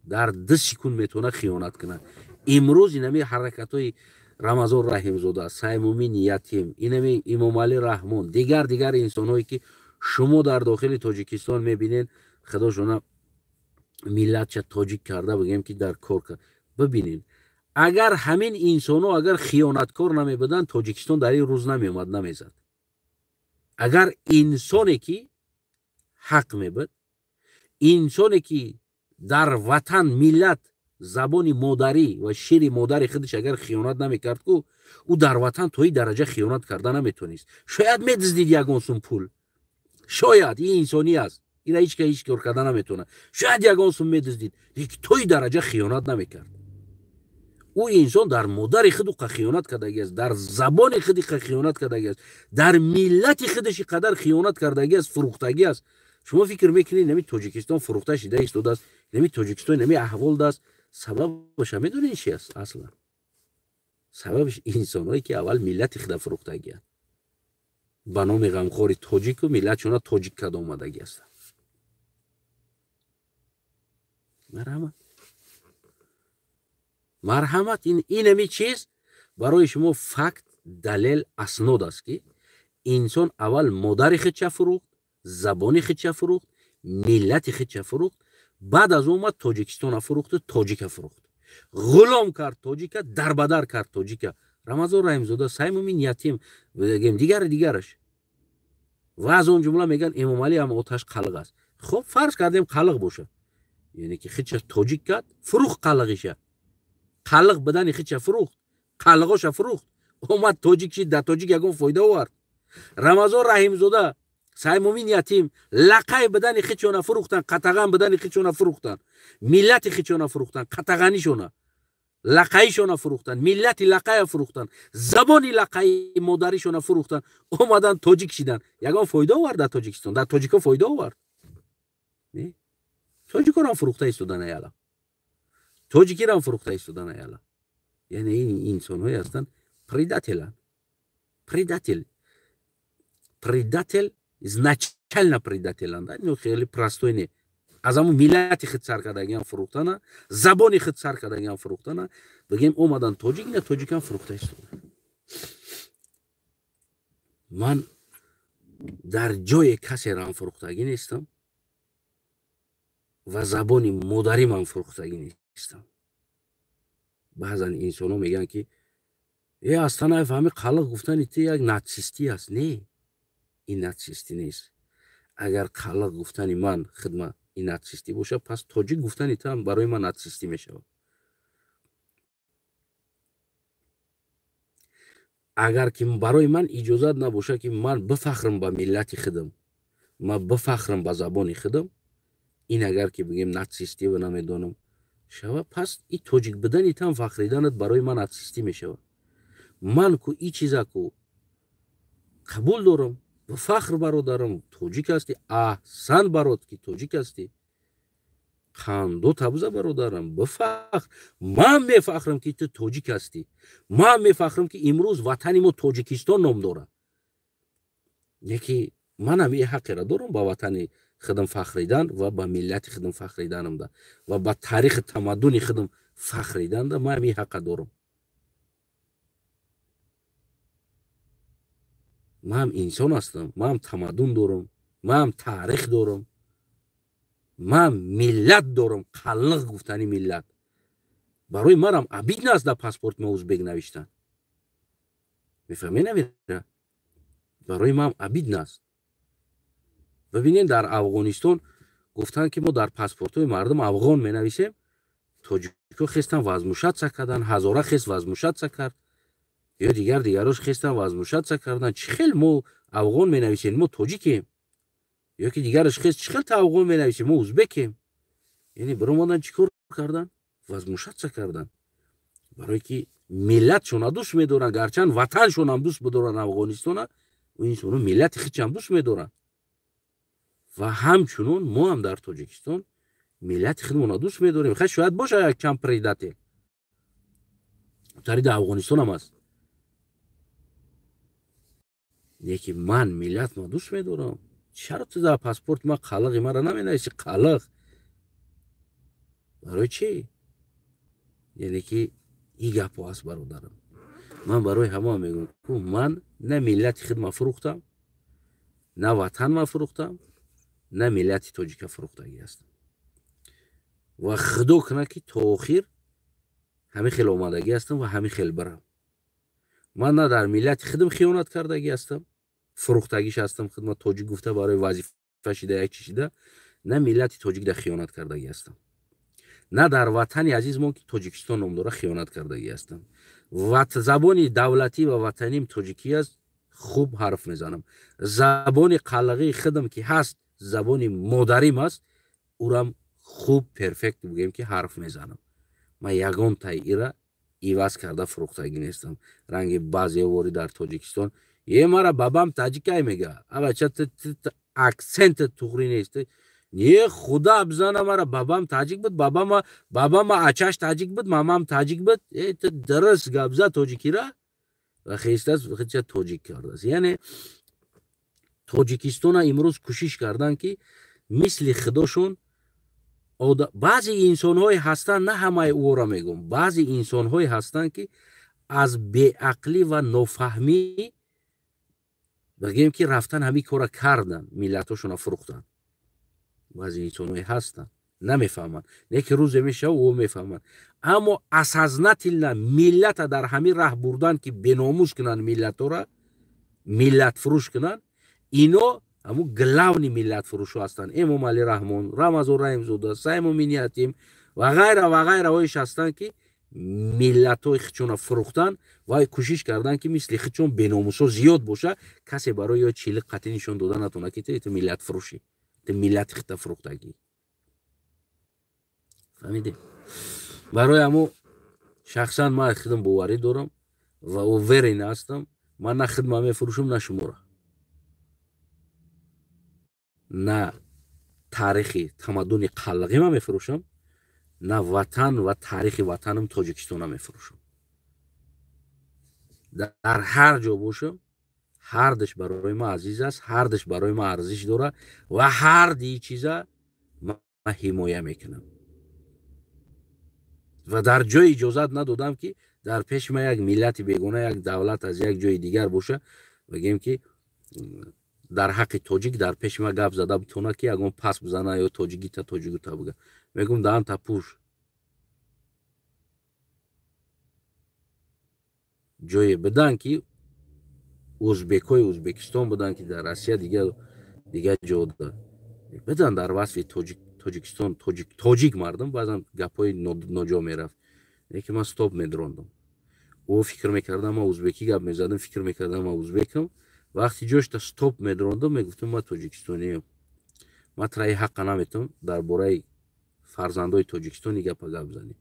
дар 2 секунд метавонад хиёнат кунад. Имрӯз инами ҳаракатҳои Рамазон Раҳимзода, Саймумин Ятим, инами Имомалӣ Раҳмон, дигар дигар инсонҳое ки шумо дар дохили Тоҷикистон мебинед, худошона миллатча тоҷик карда, бигем ки дар кор кард. Бибинед, агар ҳамин инсонҳо агар хиёнаткор намебуданд, Тоҷикистон дар ин рӯз намеомад, намезад. Агар инсоне ки ҳақ мебуд, инсоне ки дар ватан, миллат, забони модарӣ ва шири модари худаш агар хиёнат намекард, ку ӯ дар ватан то ин дараҷа хиёнат карда наметавонист. Шояд медиздид ягон сум пул, шояд, ин инсонӣ аст, ина ҳеч ка ҳеч кор карда наметавонад, шояд ягон сум медиздид, лекин то ин дараҷа хиёнат намекард. Ӯ инсон дар модари худ қа хиёнат кардагӣ аст, дар забони худи қа хиёнат кардагӣ аст, дар миллати худаш қадар хиёнат кардагӣ аст, фурӯхтагӣ аст. Шумо фикр мекунед, нами Тоҷикистон фурӯхта шида истодааст, нами Тоҷикистон нами аҳвол даст, сабабаша медонед чи аст? Аслан сабабаш инсонҳое ки аввал миллати худа фурӯхтагианд, ба номи ғамхори тоҷику миллатшона тоҷик карда омадагӣ ҳастанд. Марҳамат, марҳамат, инами чиз барои шумо факт, далел, аснод аст, ки инсон аввал модари худша фурӯхт, забони худша фурӯхт, миллати худша фурӯхт, баъд аз омад Тоҷикистона фурӯхту тоҷика фурӯхт, ғулом кард тоҷика, дарбадар кард тоҷика. Рамазон Раҳимзода, Саймумин Ятим, дигар дигараш. Ва аз он ҷумла мегӯянд Эмомалӣ ҳам оташ қалиқ аст. Хоб, фарз кардем қалиқ бошад, яъне ки худша тоҷик кард, фурӯхт қалиғиша, қалиқ бидани худша фурӯхт, қалиғоша фурӯхт, омад тоҷик шид, дар тоҷик ягон фоида овард. Рамазон Раҳимзода, Саймумин Ятим лақай бидани худшона фурӯхтанд, қатаған бидани худшона фурӯхтанд, миллати худшона фурӯхтанд, қатағанишона, лақаишона фурӯхтанд, миллати лақая фурӯхтанд, забони лақаи модаришона фурӯхтанд, омаданд тоҷик шиданд. Ягон фоида овард дар Тоҷикистон? Дар тоҷико фоида овард? Не, тоҷикорам фурӯхта истодан аяла, тоҷикирам фурӯхта истодан аяла. Яъне ин инсонҳое ҳастанд предателанд, предатель, предатель, изначально предателанд. Ну хеле простой не, аз ҳамун миллати худ сар кардагиам фурӯхтана, забони худ сар кардагиам фурӯхтана, бигем омадан тоҷик, ина тоҷикам фурӯхта истода. Ман дар ҷое касерам фурӯхтагӣ нестам ва забони модаримам фурӯхтагӣ нестам. Баъзан инсонҳо мегӯянд, ки э, Астанаев, ҳами қалиқ гуфтани ту як нацистӣ аст. Не, ин нацистӣ нест. Агар қалиқ гуфтани ман хидма ин нацистӣ бошад, пас тоҷик гуфтани ту ҳам барои ман нацистӣ мешавад. Агар ки барои ман иҷозат набошад, ки ман бифахрам ба миллати худам, ман бифахрам ба забони худам, ин агар ки бигем нацистӣ ва намедонам Шава, пас и тоҷик будани там фахриданат барои ман атсистӣ мешавад. Ман ку и чиза ку қабул дорам ва фахр бародарам, тоҷик ҳастӣ, аҳсан барод ки тоҷик ҳастӣ. Қандо табза бародарам, бифахр. Ман мефахрам ки ту тоҷик ҳастӣ. Ман мефахрам ки имрӯз ватани мо Тоҷикистон ном дорад. Яки манам и ҳаққеро дорам ба ватани худам фахридан ва ба миллати худам фахриданамда ва ба таърихи тамаддуни худам фахриданда ман и ҳаққа дорам. Ман инсон ҳастам, ман тамаддун дорам, ман таърих дорам, ман миллат дорам, қаллиқ гуфтани миллат. Барои манам обидно аст дар паспорт ма узбек навиштан. Мефаҳмед намера? Барои ман обидно аст. Бибинед, дар Афғонистон гуфтанд ки мо дар паспортҳои мардум афғон менависем, тоҷикҳо хестан вазмушатса карданд, ҳазора хест вазмушатса кард, ё дигар дигарош хестан вазмушатса карданд. Чӣ хел мо афғон менависем, мо тоҷикем? Ё ки дигараш хест, чӣ хел та афғон менависем, мо узбекем? Яъне биромадан чӣ кор кардан? Вазмушатса кардан. Барое ки миллатшона дӯст медоранд, гарчанд ватаншонам дӯст бидоранд Афғонистона, инсоно миллати хичам дӯст медоранд. Ва ҳамчунон мо ҳам дар Тоҷикистон миллати худмонро дӯст медорем. Хай шояд бошад як чанд предатель. Тариди Афғонистон ҳам аст. Лекин ман миллатро дӯст медорам. Чаро ту дар паспорт ма қалиқи маро наменависи? Қалиқ барои чӣ? Яъне ки и гапҳо аст бародарам. Ман барои ҳама мегӯям, ку ман на миллати худма фурӯхтам, на ватанма фурӯхтам, на миллати тоҷика фурӯхтагӣ ҳастам. Ва худо кунад ки то охир ҳамин хел омадагӣ ҳастам ва ҳамин хел бирам. Ман на дар миллати худам хиёнат кардагӣ ҳастам, фурӯхтагиш ҳастам, худма тоҷик гуфта барои вазифа шида як чи шида, на миллати тоҷик дар хиёнат кардагӣ ҳастам, на дар ватани азизмон ки Тоҷикистон ном дора хиёнат кардагӣ ҳастам. Забони давлатӣ ва ватаним тоҷикӣ аст, хуб ҳарф мезанам. Забони қалағии худам ки ҳаст, забони модарим аст, урам хуб перфект бигӯем ки ҳарф мезанам. Ман ягон тай ира иваз карда фурӯхтагӣ нестам. Ранги баъзе вори дар Тоҷикистон е мара бабам таҷикай мега, абача аксент туғри нест. Не, худо бизана, мара бабам таҷик буд, бабама ачаш таҷик буд, мамам таҷик буд. Э, ту дурст гап за тоҷикира ва хестааст хича тоҷик кардааст. Яъне Тоҷикистона имрӯз кӯшиш карданд ки мисли худошон баъзе инсонҳое ҳастанд, на ҳамаи ӯро мегӯм, баъзе инсонҳое ҳастанд ки аз беақлӣ ва нофаҳмӣ бигӯем ки рафтан ҳамин кора карданд, миллатҳошонро фурӯхтанд. Баъзе инсонҳое ҳастанд, намефаҳманд, не ки рӯзе мешава ӯ мефаҳманд. Аммо осознательно миллата дар ҳамин раҳ бурдан ки беномус кунанд миллатҳоро, миллатфурӯш кунанд, ино ҳамун главный миллатфурӯшҳо ҳастанд. Эмомалӣ Раҳмон, Рамазон Раҳимзода, Саймумин Ятим ва ғайра ва ғайраҳоеш ҳастанд ки миллатҳои хичонро фурӯхтанд ва кӯшиш карданд ки мисли хичон беномусҳо зиёд боша, касе барои ё чили қатъӣ нишон дода натавонад ки ту миллатфурӯшӣ, ту миллати хита фурӯхтагӣ. Фаҳмидем? Барои ҳамо шахсан ман худам боварӣ дорам ва уверен ҳастам, ман на худма мефурӯшам, на шуморо, на таърихи тамаддуни қаллиғима мефурӯшам, на ватан ва таърихи ватанам Тоҷикистона мефурӯшам. Дар ҳар ҷо бошам, ҳардаш барои ман азиз аст, ҳардаш барои ман арзиш дорад ва ҳарди чиза ман ҳимоя мекунам. Ва дар ҷои иҷозат надодам ки дар пеши ман як миллати бегона, як давлат аз як ҷои дигар боша, бигем ки дар ҳаққи тоҷик дар пеши ман гап зада битавонад ки ягон пас бизана ё тоҷикита тоҷикута бига. Мегӯм, даҳанта пӯш. Ҷое бидан ки узбекҳои Узбекистон буданд ки дар Россия дигар ҷо бидан дар васфи Тоҷикистон, тоҷик мардум баъзан гапҳои ноҷо мерафт, лекин ман стоп медрондам. Ӯ фикр мекардам ман узбекӣ гап мезадам, фикр мекардам ман узбекам. Вақти ҷошта стоп медрондам, мегуфтам ман тоҷикистониям, ман траи ҳаққа наметавам дар бораи Фарзандои Тоҷикистони гапа гап занӣ.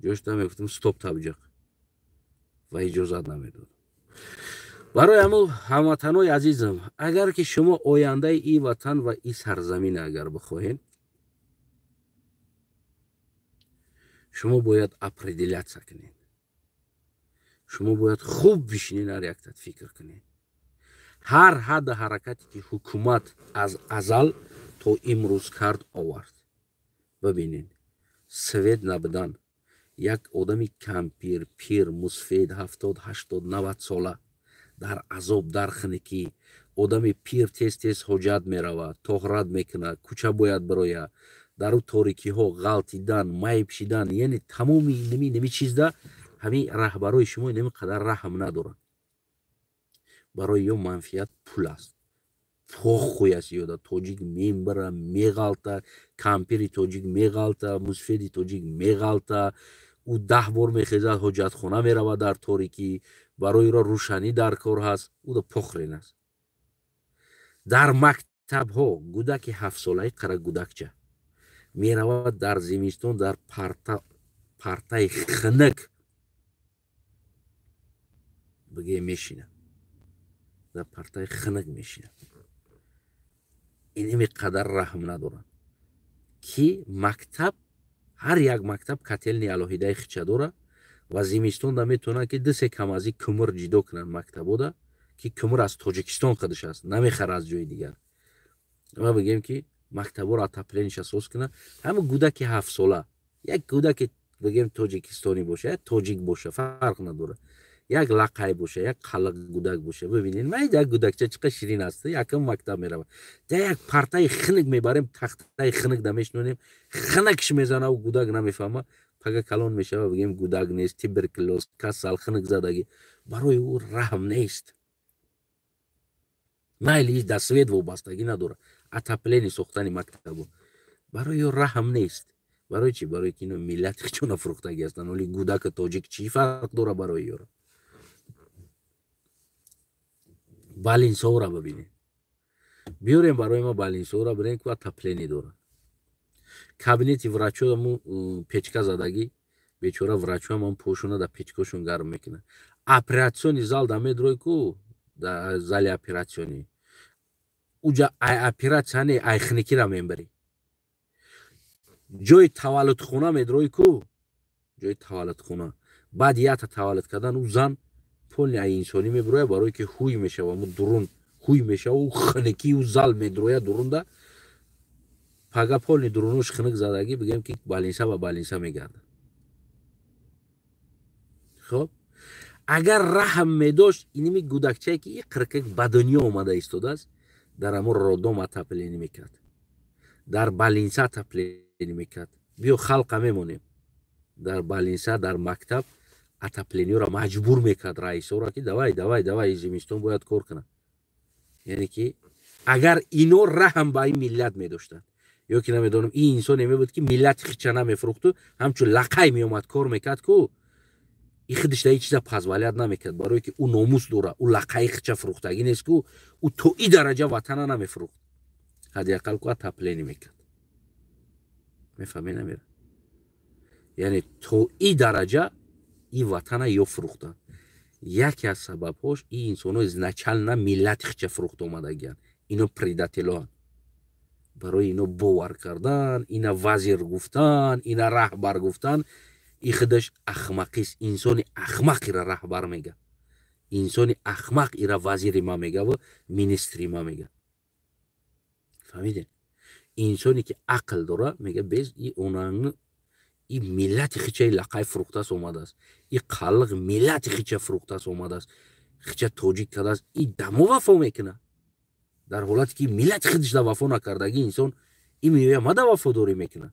Ҷошта мегуфтам, стоп, табҷиқ, ва иҷозат намедод. Барои ҳамун, ҳамватанои азизам, агар ки шумо ояндаи и ватан ва и сарзамина агар бихоҳед, шумо бояд определяться кунед, шумо бояд хуб бишинед, ҳар яктат фикр кунед. Ҳар ҳадда ҳаракате ки ҳукумат аз азал то имрӯз кард, овард, бибинед, свет набудан, як одами кампир, пир, мусфед, 70, 80, 90 сола дар азоб, дар хунукӣ. Одами пир тез тез ҳоҷат меравад, тоҳрат мекунад, кӯча бояд бирояд, дар ӯ торикиҳо ғалтидан, майб шидан, яъне тамоми ними чизда ҳамин раҳбарои шумо инами қадар раҳм надоранд. Барои ё манфиат пул аст, похуй аст. Ёда тоҷик мембара, меғалта, кампири тоҷик меғалта, мусфеди тоҷик меғалта, ӯ 10 бор мехезад, ҳоҷатхона меравад дар торикӣ, барои ӯро рӯшанӣ дар кор ҳаст, ӯда похрен аст. Дар мактабҳо гудаки 7-солаи қара гудакча меравад дар зимистон дар партаи хунук бигӯе мешинад, дар партаи хунук мешинад. Иними қадар раҳм надоранд, ки мактаб, ҳар як мактаб котельни алоҳидаи хича дорад ва зимистонда метавонанд, ки ду се камази кумр ҷидо кунанд мактабода, ки кумр аз Тоҷикистон худаш аст, намехара аз ҷои дигар. Ма бигем, ки мактаборо отопление ша соз кунад. Ҳама гудаки 7-сола, як гудаки, бигем, тоҷикистонӣ боша, як тоҷик боша, фарқ надорад, як лақай боша, як қалақ гудак боша, бибинед, майда як гудакча чӣ қадр ширин аст, якам мактаб меравад, да як партаи хунук мебарем, тахтаи хунук да мешинонем, хунукш мезанаву гудак намефаҳма. Пага калон мешава, бигем, гудак нест, туберкулоз, касал, хунук задагӣ. Барои ӯ раҳм нест. Майли, да свет вобастагӣ надорад отопление сохтани мактабо. Барои ё раҳм нест. Барои чӣ? Барои ки ино миллати хичона фурӯхтагӣ ҳастанд. Оли гудака тоҷик чӣ фарқ дора барои ёро? Балинсовра бибинед, биёрем барои ма балинсовра, бирем, ки отопление дорад. Кабинети врачоаму печка задагӣ, бечора врачоам ам пошуна да печкошон гарм мекунад. Операционный зал да медрой ку, да зали операционный, уҷа ай оператсия не, ай хиникира мебарӣ. Ҷои таваллудхона медрой ку, ҷои таваллудхона, баъд ята таваллуд кардан, ӯ зан полный ай инсонӣ мебирояд, барое ки ҳуй мешава, му дурун ҳуй мешава, ӯ хиникӣ ӯ зал медрояд дурунда, пага полный дурунош хиник задагӣ, бигем, ки балинса ба балинса мегардад. Хоб, агар раҳм медошт, иними гудакчае ки и қиркак ба дунё омада истодааст, дар ҳамон роддом отопление мекард, дар балинса отопление мекард. Биё, халқа мемонем дар балинса, дар мактаб отопление ро маҷбур мекард раисоро, ки давай, давай, давай, зимистон бояд кор кунад. Яъне ки агар ино раҳм ба ин миллат медоштанд, ё ки намедонам, ин инсоне мебуд, ки миллати хича намефурӯхту ҳамчун лақай меомад, кор мекард ку, и худаш да ин чиза позволять намекард, барое ки ӯ номус дора, ӯ лақаи хича фурӯхтагӣ нест ку, ӯ то и дараҷа ватана намефурӯхт, ҳадди ақал ку отопление мекард. Мефаҳме, намера? Яъне то и дараҷа и ватана ё фурӯхтанд. Яке аз сабабҳош и инсонҳо изначально миллати хича фурӯхта омадагиянд. Ино предатель оанд. Барои ино бовар кардан, ина вазир гуфтан, ина раҳбар гуфтан, и худаш ахмақист. Инсони ахмақ ира раҳбар мега, инсони ахмақ ира вазири ма мегаву министри ма мега. Фаҳмидем? Инсоне ки ақл дора, мега, без и онан и миллати хичаи лақай фурӯхтааст омадааст, и қалиқ миллати хича фурӯхтааст омадааст, хича тоҷик кардааст, и дамо вафо мекунад. Дар ҳолате ки миллати худаш да вафо накардагӣ инсон и меоя мада вафодорӣ мекунад.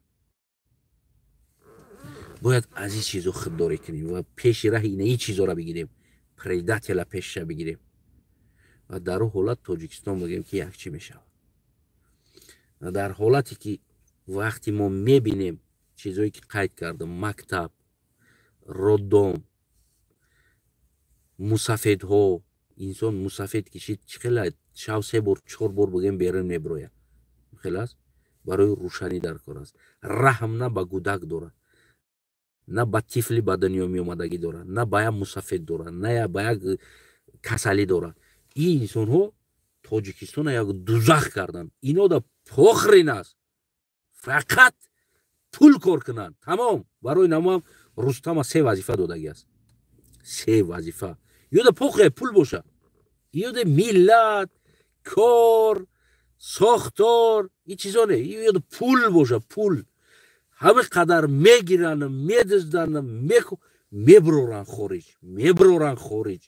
Бояд аз ин чизо худдорӣ кунем ва пеши раҳи ина ин чизоро бигирем, предателя пешша бигирем, ва дар ӯ ҳолат Тоҷикистон, бигем, ки якчӣ мешавад. Дар ҳолате ки вақте мо мебинем чизое ки қайд кардам, мактаб, роддом, мусафедҳо, инсон мусафед кишид, чӣ хела шав се бор, чор бор, бигем, берун мебирояд, хел аст. Барои рӯшанӣ дар кор аст. Раҳм на ба гудак дорад, на ба тифли ба дунё меомадагӣ дорад, на ба як мусафед дорад, на ба як касалӣ дорад. Ин инсонҳо Тоҷикистона як дузах карданд. Ино да похрен аст, фақат пул кор кунанд, тамом. Барои намоам Рустама се вазифа додагӣ аст, се вазифа. Ёда похе пул боша, ёда миллат, кор, сохтор, ин чизо не, ёда пул боша, пул. Ҳамин қадар мегиранд, медизданд, меброранд хориҷ, меброранд хориҷ,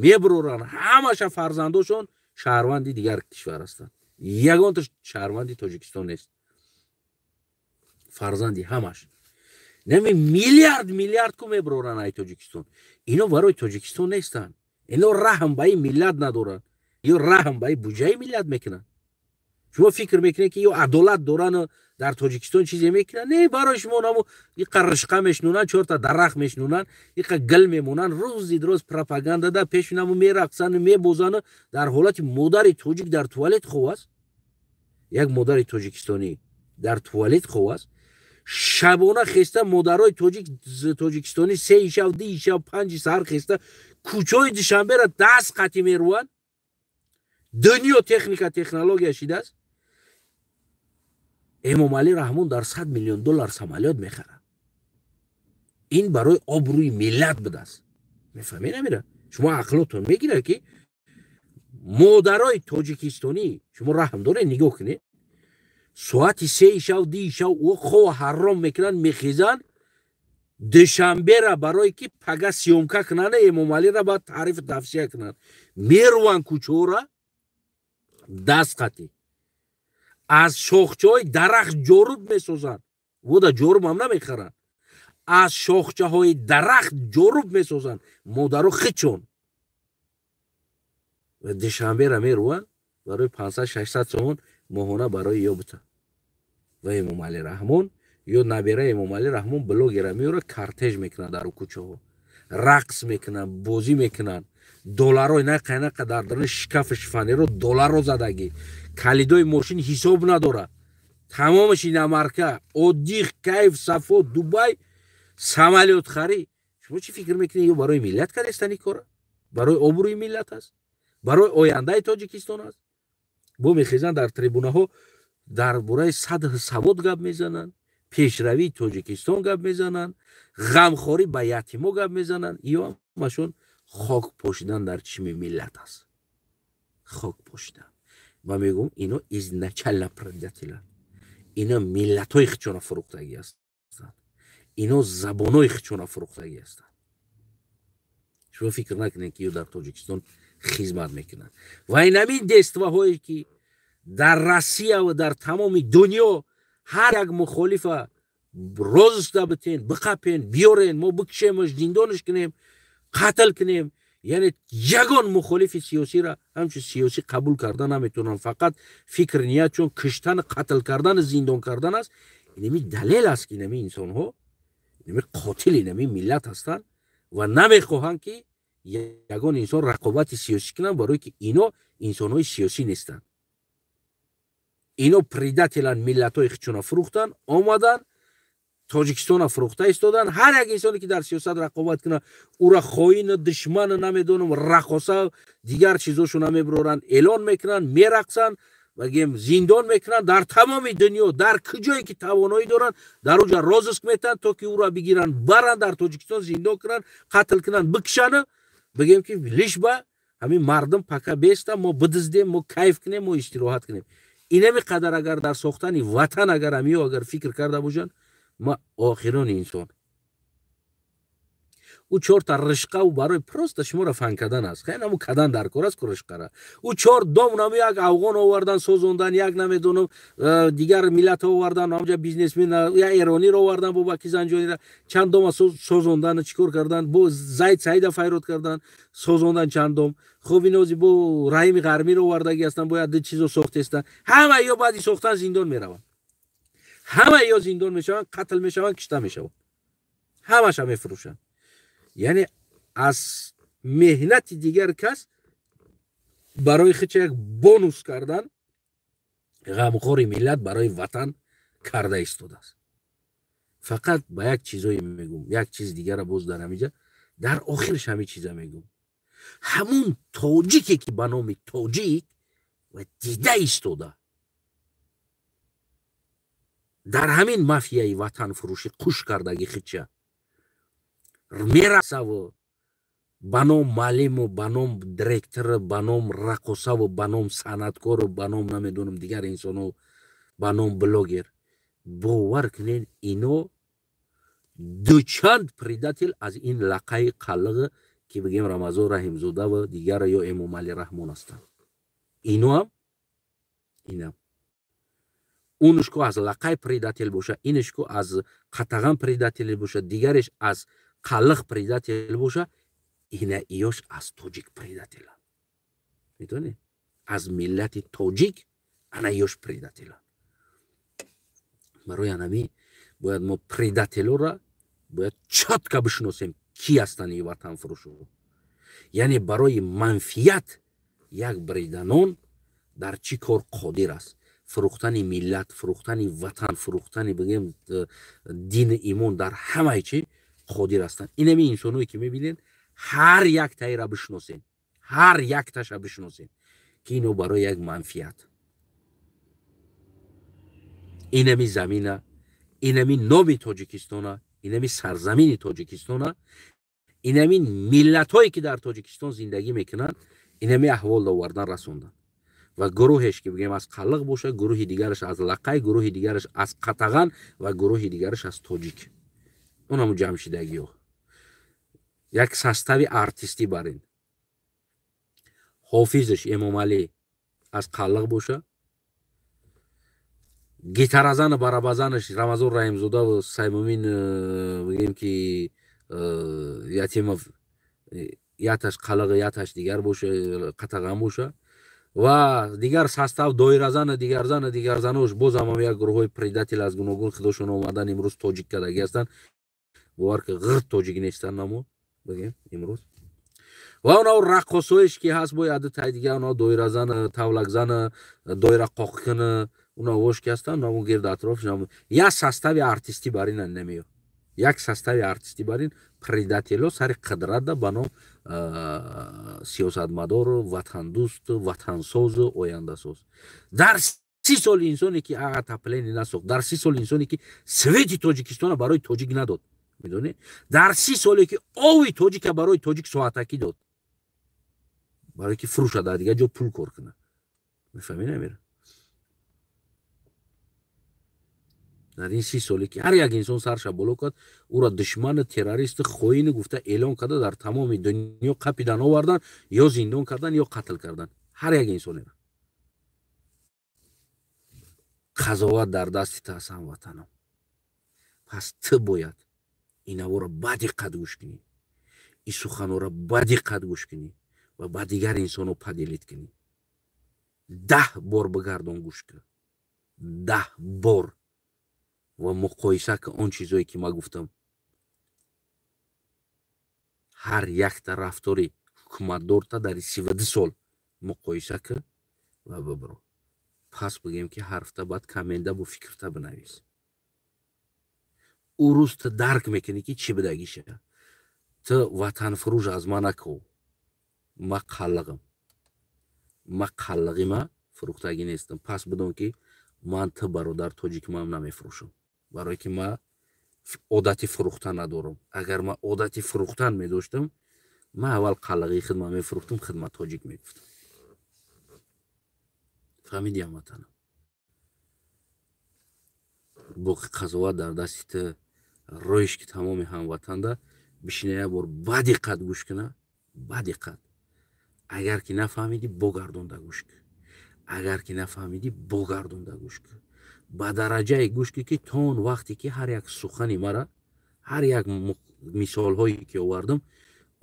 меброранд. Ҳамаша фарзандошон шаҳрванди дигар кишвар ҳастанд, ягонта шаҳрванди Тоҷикистон нест фарзанди ҳамаш. Нами миллиард миллиард ку меброранд ай Тоҷикистон. Ино барои Тоҷикистон нестанд, ино раҳм ба ин миллат надоранд, ё раҳм ба ин буҷаи миллат мекунанд. Шумо фикр мекунед, ки ё адолат дорану дар Тоҷикистон чизе мекунанд? Не, барои шумо наму иқа ришқа мешнунанд, чорта дарахт мешнунанд, иқа гил мемонанд, рӯзи рӯз пропаганда да пеши наму мерақсану мебозану. Дар ҳолати модари тоҷик дар туалет хов аст, як модари тоҷикистонӣ дар туалет хов аст. Шабона хеста модарои тоҷик тоҷикистонӣ 3-и шав, 2-и шав, 5-и саҳар хеста кӯчаи Душанбера даст қатӣ мерӯянд. Дунё техника, технология шидааст. Эмомалӣ Раҳмон дар 100 миллион доллар самолёт мехарад. Ин барои обрӯи миллат будааст. Мефаҳмед намира? Шумо ақлотон мегирад, ки модарои тоҷикистонӣ, шумо раҳм доред, нигоҳ кунед, соати 3-и шав, 2-и шав ӯ хова ҳаром мекунанд, мехезанд Душанбера, барое ки пага съёмка кунанд, Эмомалиро баъд таърифу тавсия кунанд, меруванд кӯчаҳора даст қатӣ, аз шохчаҳои дарахт ҷоруб месозанд. Вода ҷоруб ҳам намехаранд, аз шохчаҳои дарахт ҷоруб месозанд модаро хичон. Душанбера меруванд барои 500-600 сомон моҳона барои ё бута. Ва Эмомалӣ Раҳмон ё набера Эмомалӣ Раҳмон блогера меёра, кортеж мекунад, дар кӯчаҳо рақс мекунанд, бозӣ мекунанд. Долларҳои нақа дар даруни шкафи шифоньеро долларро задагӣ, калидои мошин ҳисоб надорад, тамомаш иномарка, отдых, кайф, сафо, Дубай, самолёт харӣ. Шумо чӣ фикр мекунед? Ё барои миллат кардестан ин кора? Барои обрӯи миллат аст, барои ояндаи Тоҷикистон аст? Бо мехезанд, дар трибунаҳо дар бораи сатҳи савод гап мезананд, пешравии Тоҷикистон гап мезананд, ғамхорӣ ба ятимо гап мезананд. Ё ҳамашон хок пошидан дар чишми миллат аст, хок пошидан. Ман мегӯм, ино изначально предателянд, ино миллатҳои хичона фурӯхтагӣ ҳастанд, ино забонҳои хичона фурӯхтагӣ ҳастанд. Шумо фикр накунед, ки ё дар Тоҷикистон хизмат мекунанд. Ва инамин действаҳое, ки дар Россия ва дар тамоми дунё ҳар як мухолифа розыск да битен, биқапен, биёрен, мо бикшемаш, зиндонаш кунем, қатл кунем. Яъне ягон мухолифи сиёсиро ҳамчун сиёсӣ қабул карда наметавонанд, фақат фикр ният чун киштан, қатл кардан, зиндон кардан аст. Инами далел аст, ки инами инсонҳо инами қотил инами миллат ҳастанд ва намехоҳанд, ки ягон инсон рақобати сиёсӣ кунанд, барое ки ино инсонҳои сиёсӣ нестанд. Ино предателянд, миллатҳои хичуна фурӯхтанд, омаданд, Тоҷикистона фурӯхта истоданд. Ҳар як инсоне, ки дар сиёсат рақобат кунад, ӯра хоину душману, намедонам, рақоса, дигар чизошона мебароранд, эълон мекунанд, мерақсанд ва гем зиндон мекунанд. Дар тамоми дунё, дар куҷое ки тавоноӣ доранд, дар оҷа розыск метаҳанд, то ки ӯро бигиранд, баранд, дар Тоҷикистон зиндон кунанд, қатл кунанд, бикшану бигем, ки лишь бы ҳамин мардум пока беста, мо бидиздем, мо кайф кунем, мо истироҳат кунем. Инами қадар агар дар сохтани ватан агар ҳамиё агар фикр карда бошанд, ма охирони инсон. Ӯ чорта ришқау барои просто шуморо фан кардан аст. Хеле наму кадан дар кор аст ку ришқара. Ӯ чор дом наму як афғон овардан, созондан, як, намедонам, дигар миллатҳо овардан, ҳамҷа бизнесмен, як эрониро овардан, Бобаки Занҷонира чанд дома созондан, чӣ кор кардан, бо Зайд Саида файрод кардан, созондан чанд дом. Хуб, инози бо Раҳими Ғармиро овардагӣ ҳастанд, бояд ду чизо сохтестанд. Ҳама ё баъди сохтан зиндон мераванд, ҳама ё зиндон мешаванд, қатл мешаванд, кишта мешаванд, ҳамаша мефурӯшанд. Яъне аз меҳнати дигар кас барои хича як бонус кардан. Ғамхори миллат барои ватан карда истодааст. Фақат ба як чизое мегӯм, як чиз дигара боз дар ҳамиҷа, дар охирш ҳамин чиза мегӯм. Ҳамун тоҷике ки ба номи тоҷик ва дида истода дар ҳамин мафияи ватанфурӯшӣ қуш кардаги хича мерасаву ба ном маълиму, ба ном директору, ба ном раққосаву, ба ном санъаткору, ба ном намедонам дигар инсоно, ба ном блогер, бовар кунед, ино дучанд предатель аз ин лақаи қаллиғ, ки бигем Рамазон Раҳимзодаву дигара ё Эмомалӣ Раҳмон ҳастанд. Иноам инам унушко аз лақай предатель боша, инушко аз қатаған предатель боша, дигареш аз қаллиқ предатель боша, ина иёш аз тоҷик предателанд. Медонед, аз миллати тоҷик ана иёш предателанд. Барои анами бояд мо предателора бояд чётко бишиносем, ки ҳастанд и ватанфурӯшо. Яъне барои манфиат як бриданон дар чӣ кор қодир аст: фурӯхтани миллат, фурӯхтани ватан, фурӯхтани, бигем, дину имон, дар ҳамаи чӣ қодир ҳастанд. Инами инсоное ки мебинед, ҳар яктаеро бишиносем, ҳар якташа бишиносем, ки ино барои як манфиат инами замина, инами номи Тоҷикистона, инами сарзамини Тоҷикистона, инами миллатҳое ки дар Тоҷикистон зиндагӣ мекунанд, инами аҳвол овардан расонданд. Ва гурӯҳеш ки бигем аз қаллиқ боша, гурӯҳи дигараш аз лақай, гурӯҳи дигараш аз қатаған ва гурӯҳи дигараш аз тоҷик, онаму ҷамшидагиҳо як состави артистӣ барин. Ҳофизаш Эмомалӣ аз қаллиқ боша, гитаразану барабазанаш Рамазон Раҳимзодаву Саймумин, бигем ки Ятимов, яташ қаллиқ, яташ дигар боша, қатаған боша, ва дигар состав доиразану дигарзану дигарзанош боз ҳам як гурӯҳҳои предатель аз гуногун худошон омадан, имрӯз тоҷик кардагӣ ҳастанд. Бовар ки ғирт тоҷик нестанд намо, бигем, имрӯз. Ва онао раққосоеш ки ҳаст, бояд тай дигар онао доиразан, тавлакзан, доира қоқкун, онаош ки ҳастанд, онао гирд атроф як состави артистӣ барин намеё, як состави артистӣ барин предатело сари қудратда ба ном сиёсатмадору, ватандӯсту, ватансозу, ояндасоз. Дар 30 соли инсоне ки отопление насохт, дар 30 соли инсоне ки свети Тоҷикистона барои тоҷик надод, медонед, дар 30 соле ки ови тоҷика барои тоҷик соатакӣ дод, барое ки фурӯша, дар дигар ҷо пул кор кунад. Мефаҳмӣ, намера? Дар ин 30 соле ки ҳар як инсон сарша боло кард, ӯро душману террористу хоину гуфта эълон карда, дар тамоми дунё қапидан овардан, ё зиндон кардан, ё қатл кардан ҳар як инсонеро. Қазоват дар дасти ту аст, ҳамватанам. Пас ту бояд инаворо ба диққат гӯш кунӣ, ин суханҳоро ба диққат гӯш кунӣ ва ба дигар инсонҳо поделить кунӣ. 10 бор бигардон, гӯш кун, 10 бор, ва муқоиса кун он чизое ки ман гуфтам. Ҳар якта рафтори ҳукуматдорта дар 32 сол муқоиса кун ва бибиро. Пас бигем ки ҳарфта баъд коммента бо фикрта бинавис. Ӯ рӯз ту дарк мекунӣ, ки чӣ будагиша. Ту ватанфурӯш аз ман наков, ма қаллиғам, ма қаллиғи ма фурӯхтагӣ нестам. Пас бидон, ки ман ту бародар тоҷик ман намефурӯшам, барое ки ма одати фурӯхтан надорам. Агар ман одати фурӯхтан медоштам, ман аввал қаллиғии худма мефурӯхтам, худма тоҷик мегуфтам. Фаҳмидӣ, ҳамватанам? Боқи қазоват дар дасти ту. Роиш ки тамоми ҳамватанда бишина, як бор ба диққат гӯш куна, ба диққат. Агар ки нафаҳмидӣ, богардонда гӯш кун. Агар ки нафаҳмидӣ, богардонда гӯш кун, ба дараҷае гӯш кун, ки то он вақте ки ҳар як сухани мара, ҳар як мисолҳое ки овардам,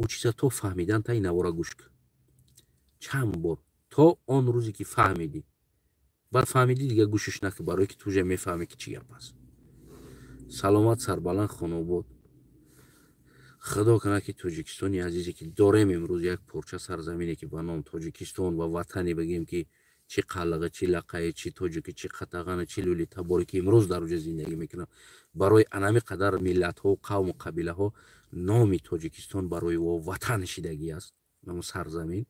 ӯ чиза то фаҳмидан та инавора гӯш кун чанд бор, то он рӯзе ки фаҳмидӣ. Баъд фаҳмидӣ, дигар гӯшиш накун, барое ки ту уже мефаҳмӣ, ки чӣ гап аст. Саломат, сарбаланд, хонобод. Худо кунад, ки Тоҷикистони азизе ки дорем имрӯз, як порча сарзамине ки ба ном Тоҷикистон ва ватане бигем ки Чи қаллиға, чи лаққае, чи тоҷики, чи қатағана, чи лӯлитаборе, ки имрӯз дар оҷа зиндагӣ мекунанд, барои анами қадар миллатҳо, қавму қабилаҳо номи Тоҷикистон барои во ватан шидагӣ аст. Намо сарзамин,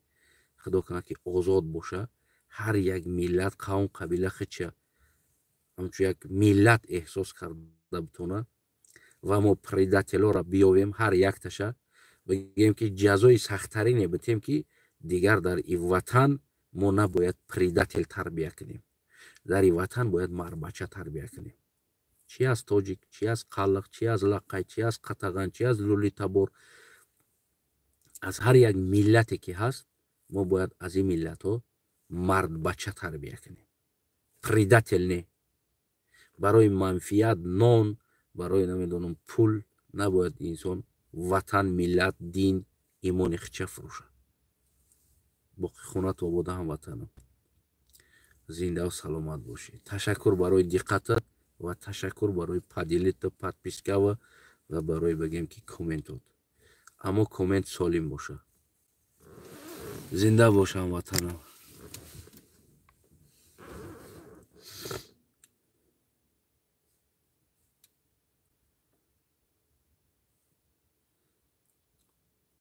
худо кунад, ки озод боша. Ҳар як миллат, қавм, қабила хича ҳамчун як миллат эҳсос карда битона. Ва мо предатель ора биёвем, ҳар якташа бигем, ки ҷазои сахттарине битем, ки дигар дар и ватан мо набояд предатель тарбия кунем. Дар и ватан бояд мардбача тарбия кунем. Чи аз тоҷик, чи аз қаллиқ, чи аз лаққай, чи аз қатаған, чи аз лӯлитабор, аз ҳар як миллате ки ҳаст, мо бояд аз ин миллатҳо мардбача тарбия кунем, предатель не. Барои манфиат, нон, барои, намедонам, пул набояд инсон ватан, миллат, дин, имони хича фурӯшад. Боқӣ хонату обода, ҳамватанам, зиндаву саломат бошед. Ташаккур барои диққатат ва ташаккур барои поделиться, подписка ва барои, бигем, ки комментот. Аммо коммент солим боша. Зинда бош, ҳамватанам.